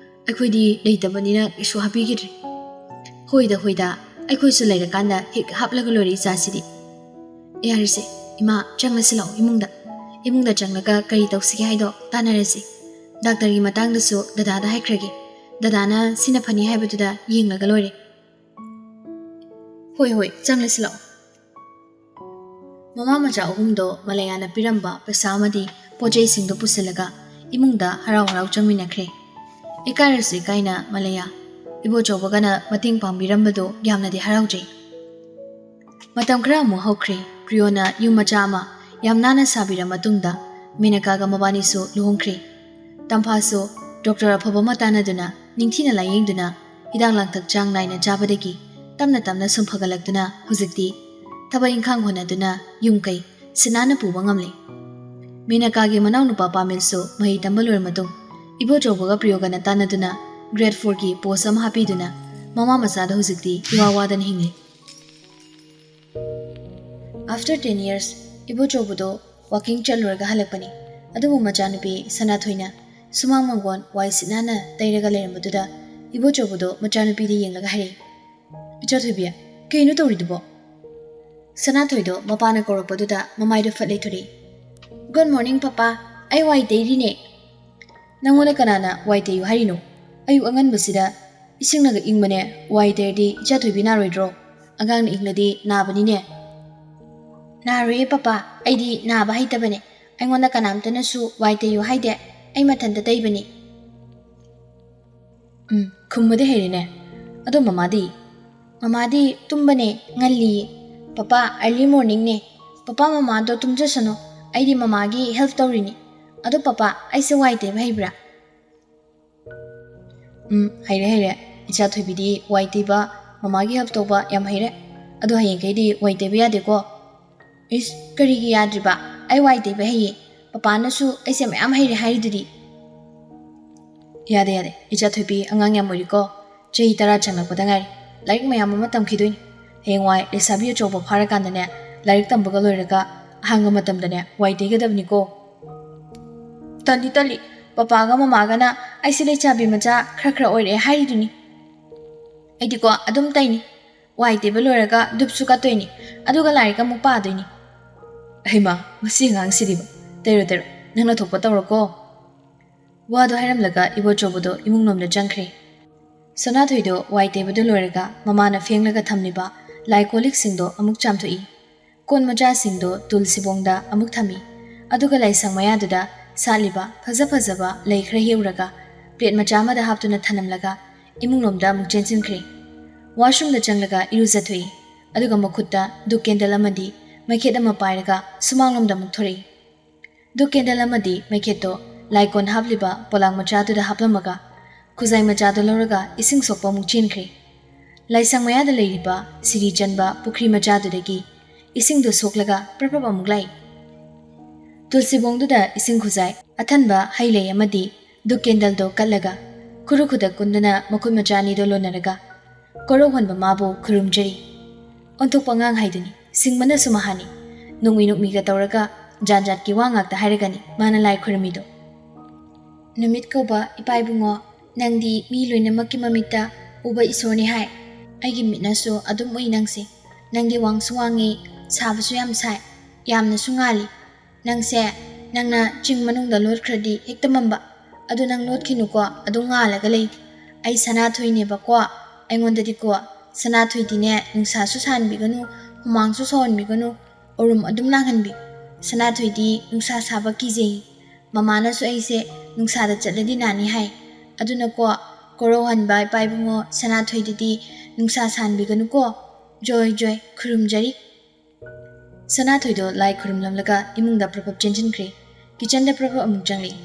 ꯑꯩꯈꯣꯏꯗꯤ ꯂꯩꯇꯕꯅꯤꯅ ꯀꯩꯁꯨ ꯍꯥꯞꯄꯤꯈꯤꯗ꯭ꯔꯦ꯫ ꯍꯣꯏꯗ, ꯍꯣꯏꯗ, ꯑꯩꯈꯣꯏꯁꯨ ꯂꯩꯔꯀꯥꯟꯗ ꯍꯦꯛ ꯍꯥꯞꯂꯒ ꯂꯣꯏꯔꯦ ꯏꯆꯥꯁꯤꯗꯤ꯫ ꯌꯥꯔꯦꯁꯦ, ꯏꯃꯥ, ꯆꯪꯂꯁꯤ ꯂꯥꯛꯑꯣ ꯏꯃꯨꯡꯗ꯫ ꯏꯃꯨꯡꯗ ꯆꯪꯂꯒ ꯀꯔꯤ ꯇꯧꯁꯤꯒꯦ ꯍꯥꯏꯗꯣ ꯇꯥꯟꯅꯔꯁꯤ꯫ ꯗꯥꯛꯇꯔꯒꯤ ꯃꯇꯥꯡꯗꯁꯨ ꯗꯗꯥꯗ ꯍꯥꯏꯈ꯭ꯔꯒꯦ꯫ ꯗꯗꯥꯅ ꯁꯤꯅ ꯐꯅꯤ ꯍꯥꯏꯕꯗꯨꯗ ꯌꯦꯡꯂꯒ ꯂꯣꯏꯔꯦ꯫ ꯍꯣꯏ, ꯍꯣꯏ, ꯆꯪꯂꯁꯤ ꯂꯥꯛꯑꯣ꯫ ꯃꯃꯥ ꯃꯆꯥ ꯑꯍꯨꯝꯗꯣ ꯃꯂꯌꯥꯅ ꯄꯤꯔꯝꯕ ꯄꯩꯁꯥ ꯑꯃꯗꯤ ꯄꯣꯠ ꯆꯩꯁꯤꯡꯗꯣ ꯄꯨꯁꯤꯜꯂꯒ ꯏꯃꯨꯡꯗ ꯍꯔꯥꯎ ꯍꯔꯥꯎ ꯆꯪꯃꯤꯟꯅꯈ꯭ꯔꯦ꯫ ꯏꯀꯥꯏꯔꯁꯨ ꯏꯀꯥꯏꯅ ꯃꯂꯌꯥ ꯏꯕꯣꯆꯧꯕꯒꯅ ꯃꯇꯦꯡ ꯄꯥꯡꯕꯤꯔꯝꯕꯗꯣ ꯌꯥꯝꯅꯗꯤ ꯍꯔꯥꯎꯖꯩ꯫ ꯃꯇꯝ ꯈꯔ ꯑꯃꯨꯛ ꯍꯧꯈ꯭ꯔꯦ꯫ ꯄ꯭ꯔꯤꯌꯣꯅ ꯌꯨꯝ ꯃꯆꯥ ꯑꯃ ꯌꯥꯝ ꯅꯥꯟꯅ ꯁꯥꯕꯤꯔ ꯃꯇꯨꯡꯗ ꯃꯤꯅꯀꯥꯒ ꯃꯕꯥꯅꯤꯁꯨ ꯂꯨꯍꯣꯡꯈ꯭ꯔꯦ꯫ ꯇꯝꯐꯥꯁꯨ ꯗꯣꯛꯇꯔ ꯑꯐꯕ ꯑꯃ ꯇꯥꯟꯅꯗꯨꯅ ꯅꯤꯡꯊꯤꯅ ꯂꯥꯌꯦꯡꯗꯨꯅ ꯍꯤꯗꯥꯛ ꯂꯥꯡꯊꯛ ꯆꯥꯡ ꯅꯥꯏꯅ ꯆꯥꯕꯗꯒꯤ ꯇꯞꯅ ꯇꯞꯅ ꯁꯨꯝ ꯐꯒꯠꯂꯛꯇꯨꯅ ꯍꯧꯖꯤꯛꯇꯤ ꯊꯕꯛ ꯏꯪꯈꯥꯡ ꯍꯣꯠꯅꯗꯨꯅ ꯌꯨꯝ ꯀꯩ ꯁꯤꯠ ꯅꯥꯟꯅ ꯄꯨꯕ ꯉꯝꯂꯦ꯫ ꯃꯤꯅꯀꯥꯒꯤ ꯃꯅꯥꯎꯅꯨꯄꯥ ꯄꯥꯃꯤꯜꯁꯨ ꯃꯍꯩ ꯇꯝꯕ ꯂꯣꯏꯔ ꯃꯇꯨꯡ ꯏꯕꯣꯆꯧꯕꯒ ꯄ꯭ꯔꯤꯌꯣꯒꯅ ꯇꯥꯟꯅꯗꯨꯅ grade fourꯒꯤ post ꯑꯃ ꯍꯥꯞꯄꯤꯗꯨꯅ ꯃꯃꯥ ꯃꯆꯥꯗ ꯍꯧꯖꯤꯛꯇꯤ ꯏꯋꯥ ꯋꯥꯗꯅ ꯍꯤꯡꯂꯤ꯫ After ten years, ꯏꯕꯣꯆꯧꯕꯗꯣ walking ꯆꯠꯂꯨꯔꯒ ꯍꯜꯂꯛꯄꯅꯤ꯫ ꯑꯗꯨꯕꯨ ꯃꯆꯥꯅꯨꯄꯤ ꯁꯅꯥꯊꯣꯏꯅ ꯁꯨꯃꯥꯡ ꯃꯥꯡꯒꯣꯟ ꯋꯥꯏ ꯁꯤꯠ ꯅꯥꯟꯅ ꯇꯩꯔꯒ ꯂꯩꯔꯝꯕꯗꯨꯗ ꯏꯕꯣꯆꯧꯕꯗꯣ ꯃꯆꯥꯅꯨꯄꯤꯗ ꯌꯦꯡꯂꯒ ꯍꯥꯏꯔꯛꯏ, "ꯏꯆꯥꯊꯣꯏꯕꯤ, ꯀꯩꯅꯣ ꯇꯧꯔꯤꯗꯨꯕꯣ?" ꯁꯅꯥꯊꯣꯏꯗꯣ ꯃꯄꯥꯅ ꯀꯧꯔꯛꯄꯗꯨꯗ ꯃꯃꯥꯏꯗꯣ ꯐꯠ ꯂꯩꯊꯣꯔꯛꯏ꯫ "Good morning, papa. ꯑꯩ ꯋꯥꯏ ꯇꯩꯔꯤꯅꯦ꯫" "ꯅꯪꯉꯣꯟꯗ ꯀꯅꯥꯅ ꯋꯥꯏ ꯇꯩꯌꯨ ꯍꯥꯏꯔꯤꯅꯣ? ꯑꯌꯨꯛ ꯑꯉꯟꯕꯁꯤꯗ ꯏꯁꯤꯡꯅꯒ ꯏꯪꯕꯅꯦ꯫ ꯋꯥꯏ ꯇꯩꯔꯗꯤ ꯏꯆꯥꯊꯣꯏꯕꯤ ꯅꯥꯔꯣꯏꯗ꯭ꯔꯣ? ꯑꯉꯥꯡꯅ ꯏꯪꯂꯗꯤ ꯅꯥꯕꯅꯤꯅꯦ꯫" "ꯅꯥꯔꯣꯏꯌꯦ ꯄꯄꯥ, ꯑꯩꯗꯤ ꯅꯥꯕ ꯍꯩꯇꯕꯅꯦ꯫ ꯑꯩꯉꯣꯟꯗ ꯀꯅꯥꯝꯇꯅꯁꯨ ꯋꯥꯏ ꯇꯩꯌꯨ ꯍꯥꯏꯗꯦ꯫ ꯑꯩ ꯃꯊꯟꯇ ꯇꯩꯕꯅꯤ꯫" "ꯎꯝ, ꯈꯨꯝꯕꯗꯤ ꯍꯩꯔꯦꯅꯦ꯫ ꯑꯗꯣ ꯃꯃꯥꯗꯤ?" "ꯃꯃꯥꯗꯤ ꯇꯨꯝꯕꯅꯦ, ꯉꯜꯂꯤꯌꯦ꯫ ꯄꯄꯥ, early morningꯅꯦ꯫ ꯄꯄꯥ, ꯃꯃꯥꯗꯣ ꯇꯨꯝꯖꯁꯅꯨ꯫ ꯑꯩꯗꯤ ꯃꯃꯥꯒꯤ help ꯇꯧꯔꯤꯅꯤ꯫ ꯑꯗꯣ ꯄꯄꯥ, ꯑꯩꯁꯦ ꯋꯥꯏ ꯇꯩꯕ ꯍꯩꯕ꯭ꯔꯥ?" "ꯎꯝ, ꯍꯩꯔꯦ, ꯍꯩꯔꯦ꯫ ꯏꯆꯥ ꯊꯣꯏꯕꯤꯗꯤ ꯋꯥꯏ ꯇꯩꯕ, ꯃꯃꯥꯒꯤ help ꯇꯧꯕ ꯌꯥꯝ ꯍꯩꯔꯦ꯫ ꯑꯗꯣ ꯍꯌꯦꯡꯈꯩꯗꯤ ꯋꯥꯏ ꯇꯩꯕ ꯌꯥꯗꯦꯀꯣ?" "ꯏꯁ, ꯀꯔꯤꯒꯤ ꯌꯥꯗ꯭ꯔꯤꯕ? ꯑꯩ ꯋꯥꯏ ꯇꯩꯕ ꯍꯩꯌꯦ꯫ ꯄꯄꯥꯅꯁꯨ ꯑꯩꯁꯦ ꯃꯌꯥꯝ ꯍꯩꯔꯦ ꯍꯥꯏꯔꯤꯗꯨꯗꯤ꯫" "ꯌꯥꯗꯦ, ꯌꯥꯗꯦ꯫ ꯏꯆꯥ ꯊꯣꯏꯕꯤ ꯑꯉꯥꯡ ꯌꯥꯝ ꯑꯣꯏꯔꯤꯀꯣ꯫ ꯆꯍꯤ ꯇꯔꯥ ꯆꯪꯂꯛꯄꯗ ꯉꯥꯏꯔꯤ꯫ ꯂꯥꯏꯔꯤꯛ ꯃꯌꯥꯝ ꯑꯃ ꯇꯝꯈꯤꯗꯣꯏꯅꯤ꯫ ꯍꯌꯦꯡꯋꯥꯏ ꯂꯩꯁꯥꯕꯤ ꯑꯆꯧꯕ ꯐꯥꯔꯀꯥꯟꯗꯅꯦ, ꯂꯥꯏꯔꯤꯛ ꯇꯝꯕꯒ ꯂꯣꯏꯔꯒ ꯑꯍꯥꯡꯕ ꯃꯇꯝꯗꯅꯦ ꯋꯥꯏ ꯇꯩꯒꯗꯕꯅꯤꯀꯣ꯫" "ꯇꯜꯂꯤ, ꯇꯜꯂꯤ꯫ ꯄꯄꯥꯒ ꯃꯃꯥꯒꯅ ꯑꯩꯁꯦ ꯂꯩꯁꯥꯕꯤ ꯃꯆꯥ ꯈꯔ ꯈꯔ ꯑꯣꯏꯔꯛꯑꯦ ꯍꯥꯏꯔꯤꯗꯨꯅꯤ꯫ ꯑꯩꯗꯤꯀꯣ ꯑꯗꯨꯝ ꯇꯩꯅꯤ꯫ ꯋꯥꯏ ꯇꯩꯕ ꯂꯣꯏꯔꯒ ꯙꯨꯞꯁꯨ ꯀꯠꯇꯣꯏꯅꯤ꯫ ꯑꯗꯨꯒ ꯂꯥꯏꯔꯤꯛ ꯑꯃꯨꯛ ꯄꯥꯗꯣꯏꯅꯤ꯫" "ꯍꯩꯃꯥ, ꯃꯁꯤ ꯑꯉꯥꯡꯁꯤꯗꯤꯕ꯫ ꯇꯩꯔꯣ, ꯇꯩꯔꯣ꯫ ꯅꯪꯅ ꯊꯣꯛꯄ ꯇꯧꯔꯣꯀꯣ꯫" ꯋꯥꯗꯣ ꯍꯥꯏꯔꯝꯂꯒ ꯏꯕꯣꯆꯧꯕꯗꯣ ꯏꯃꯨꯡꯂꯣꯝꯗ ꯆꯪꯈ꯭ꯔꯦ꯫ ꯁꯅꯥꯊꯣꯏꯗꯣ ꯋꯥꯏ ꯇꯩꯕꯗꯨ ꯂꯣꯏꯔꯒ ꯃꯃꯥꯅ ꯐꯦꯡꯂꯒ ꯊꯝꯂꯤꯕ ꯂꯥꯏ ꯀꯣꯜ ꯂꯤꯛꯁꯤꯡꯗꯣ ꯑꯃꯨꯛ ꯆꯥꯝꯊꯣꯛꯏ꯫ ꯀꯣꯟ ꯃꯆꯥꯁꯤꯡꯗꯣ ꯇꯨꯜ ꯁꯤꯕꯣꯡꯗ ꯑꯃꯨꯛ ꯊꯝꯃꯤ꯫ ꯑꯗꯨꯒ ꯂꯥꯏꯁꯪ ꯃꯌꯥꯗꯨꯗ ꯁꯥꯠꯂꯤꯕ ꯐꯖ ꯐꯖꯕ ꯂꯩ ꯈꯔ ꯍꯦꯛꯎꯔꯒ ꯄ꯭ꯂꯦꯠ ꯃꯆꯥ ꯑꯃꯗ ꯍꯥꯞꯇꯨꯅ ꯊꯅꯝꯂꯒ ꯏꯃꯨꯡꯂꯣꯝꯗ ꯑꯃꯨꯛ ꯆꯦꯟꯁꯤꯟꯈ꯭ꯔꯦ꯫ ꯋꯥꯁꯔꯨꯝꯗ ꯆꯪꯂꯒ ꯏꯔꯨꯖꯊꯣꯛꯏ꯫ ꯑꯗꯨꯒ ꯃꯈꯨꯠꯇ ꯙꯨꯞ ꯀꯦꯟꯗꯜ ꯑꯃꯗꯤ ꯃꯩꯈꯦꯠ ꯑꯃ ꯄꯥꯏꯔꯒ ꯁꯨꯃꯥꯡꯂꯣꯝꯗ ꯑꯃꯨꯛ ꯊꯣꯔꯛꯏ꯫ ꯙꯨꯞ ꯀꯦꯟꯗꯜ ꯑꯃꯗꯤ ꯃꯩꯈꯦꯠꯇꯣ ꯂꯥꯏꯀꯣꯟ ꯍꯥꯞꯂꯤꯕ ꯄꯣꯂꯥꯡ ꯃꯆꯥꯗꯨꯗ ꯍꯥꯞꯂꯝꯃꯒ ꯈꯨꯖꯥꯏ ꯃꯆꯥꯗꯣ ꯂꯧꯔꯒ ꯏꯁꯤꯡ ꯁꯣꯛꯄ ꯑꯃꯨꯛ ꯆꯦꯟꯈ꯭ꯔꯦ꯫ ꯂꯥꯏꯁꯪ ꯃꯌꯥꯗ ꯂꯩꯔꯤꯕ ꯁꯤꯔꯤ ꯆꯟꯕ ꯄꯨꯈ꯭ꯔꯤ ꯃꯆꯥꯗꯨꯗꯒꯤ ꯏꯁꯤꯡꯗꯣ ꯁꯣꯛꯂꯒ ꯄ꯭ꯔꯞ ꯄ꯭ꯔꯞ ꯑꯃꯨꯛ ꯂꯥꯛꯏ꯫ ꯇꯨꯜꯁꯤꯕꯣꯡꯗꯨꯗ ꯏꯁꯤꯡ ꯈꯨꯖꯥꯏ, ꯑꯊꯟꯕ ꯍꯩ ꯂꯩ ꯑꯃꯗꯤ ꯙꯨꯞ ꯀꯦꯟꯗꯜꯗꯣ ꯀꯠꯂꯒ ꯈꯨꯔꯨ ꯈꯨꯗꯛ ꯀꯨꯟꯗꯨꯅ ꯃꯈꯨꯠ ꯃꯆꯥ ꯑꯅꯤꯗꯣ ꯂꯣꯟꯅꯔꯒ ꯀꯣꯔꯧ ꯍꯟꯕ ꯃꯥꯕꯨ ꯈꯨꯔꯨꯝꯖꯔꯤ꯫ ꯑꯣꯟꯊꯣꯛꯄ ꯑꯉꯥꯡ ꯍꯥꯏꯗꯨꯅꯤ, ꯁꯤꯡꯕꯅꯁꯨ ꯃꯍꯥꯅꯤ꯫ ꯅꯣꯛꯃꯤ ꯅꯣꯛꯃꯤꯒ ꯇꯧꯔꯒ ꯖꯥꯠ ꯖꯥꯠꯀꯤ ꯋꯥ ꯉꯥꯛꯇ ꯍꯥꯏꯔꯒꯅꯤ ꯃꯥꯅ ꯂꯥꯏ ꯈꯨꯔꯨꯝꯃꯤꯗꯣ꯫ ꯅꯨꯃꯤꯠ ꯀꯧꯕ ꯏꯄꯥ ꯏꯕꯨꯡꯉꯣ, ꯅꯪꯗꯤ ꯃꯤ ꯂꯣꯏꯅꯃꯛꯀꯤ ꯃꯃꯤꯠꯇ ꯎꯕ ꯏꯁꯣꯔꯅꯤ ꯍꯥꯏ꯫ ꯑꯩꯒꯤ ꯃꯤꯠꯅꯁꯨ ꯑꯗꯨꯝ ꯎꯏ ꯅꯪꯁꯦ꯫ ꯅꯪꯗꯤ ꯋꯥꯡꯁꯨ ꯋꯥꯡꯉꯤ, ꯁꯥꯕꯁꯨ ꯌꯥꯝ ꯁꯥꯏ, ꯌꯥꯝꯅꯁꯨ ꯉꯥꯜꯂꯤ꯫ ꯅꯪꯁꯦ, ꯅꯪꯅ ꯆꯤꯡ ꯃꯅꯨꯡꯗ ꯂꯣꯠꯈ꯭ꯔꯗꯤ ꯍꯦꯛꯇ ꯃꯝꯕ꯫ ꯑꯗꯨ ꯅꯪ ꯂꯣꯠꯈꯤꯅꯨꯀꯣ, ꯑꯗꯨꯝ ꯉꯥꯜꯂꯒ ꯂꯩ꯫ ꯑꯩ ꯁꯅꯥꯊꯣꯏꯅꯦꯕꯀꯣ꯫ ꯑꯩꯉꯣꯟꯗꯗꯤꯀꯣ, ꯁꯅꯥꯊꯣꯏꯗꯤꯅꯦ, ꯅꯨꯡꯁꯥꯁꯨ ꯁꯥꯍꯟꯕꯤꯒꯅꯨ, ꯍꯨꯃꯥꯡꯁꯨ ꯁꯧꯍꯟꯕꯤꯒꯅꯨ, ꯎꯔꯨꯝ ꯑꯗꯨꯝ ꯂꯥꯡꯍꯟꯕꯤ꯫ ꯁꯅꯥꯊꯣꯏꯗꯤ ꯅꯨꯡꯁꯥ ꯁꯥꯕ ꯀꯤꯖꯩ꯫ ꯃꯃꯥꯅꯁꯨ ꯑꯩꯁꯦ ꯅꯨꯡꯁꯥꯗ ꯆꯠꯂꯗꯤ ꯅꯥꯅꯤ ꯍꯥꯏ꯫ ꯑꯗꯨꯅꯀꯣ, ꯀꯣꯔꯧꯍꯟꯕ ꯏꯄꯥ ꯏꯕꯨꯡꯉꯣ ꯁꯅꯥꯊꯣꯏꯗꯗꯤ ꯅꯨꯡꯁꯥ ꯁꯥꯍꯟꯕꯤꯒꯅꯨꯀꯣ꯫ ꯖꯣꯏ ꯖꯣꯏ, ꯈꯨꯔꯨꯝꯖꯔꯤ꯫ ꯁꯅꯥꯊꯣꯏꯗꯣ ꯂꯥꯏ ꯈꯨꯔꯨꯝꯂꯝꯂꯒ ꯏꯃꯨꯡꯗ ꯄ꯭ꯔꯞ ꯄ꯭ꯔꯞ ꯆꯦꯟꯁꯤꯟꯈ꯭ꯔꯦ꯫ ꯀꯤꯆꯟꯗ ꯄ꯭ꯔꯞ ꯄ꯭ꯔꯞ ꯑꯃꯨꯛ ꯆꯪꯂꯛꯏ꯫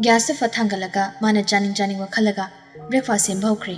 ꯒ꯭ꯌꯥꯁꯇ ꯐꯠ ꯊꯥꯡꯒꯠꯂꯒ ꯃꯥꯅ ꯆꯥꯅꯤꯡ ꯆꯥꯅꯤꯡꯕ ꯈꯜꯂꯒ ꯕ꯭ꯔꯦꯛꯐꯥꯁ ꯁꯦꯝꯕ ꯍꯧꯈ꯭ꯔꯦ꯫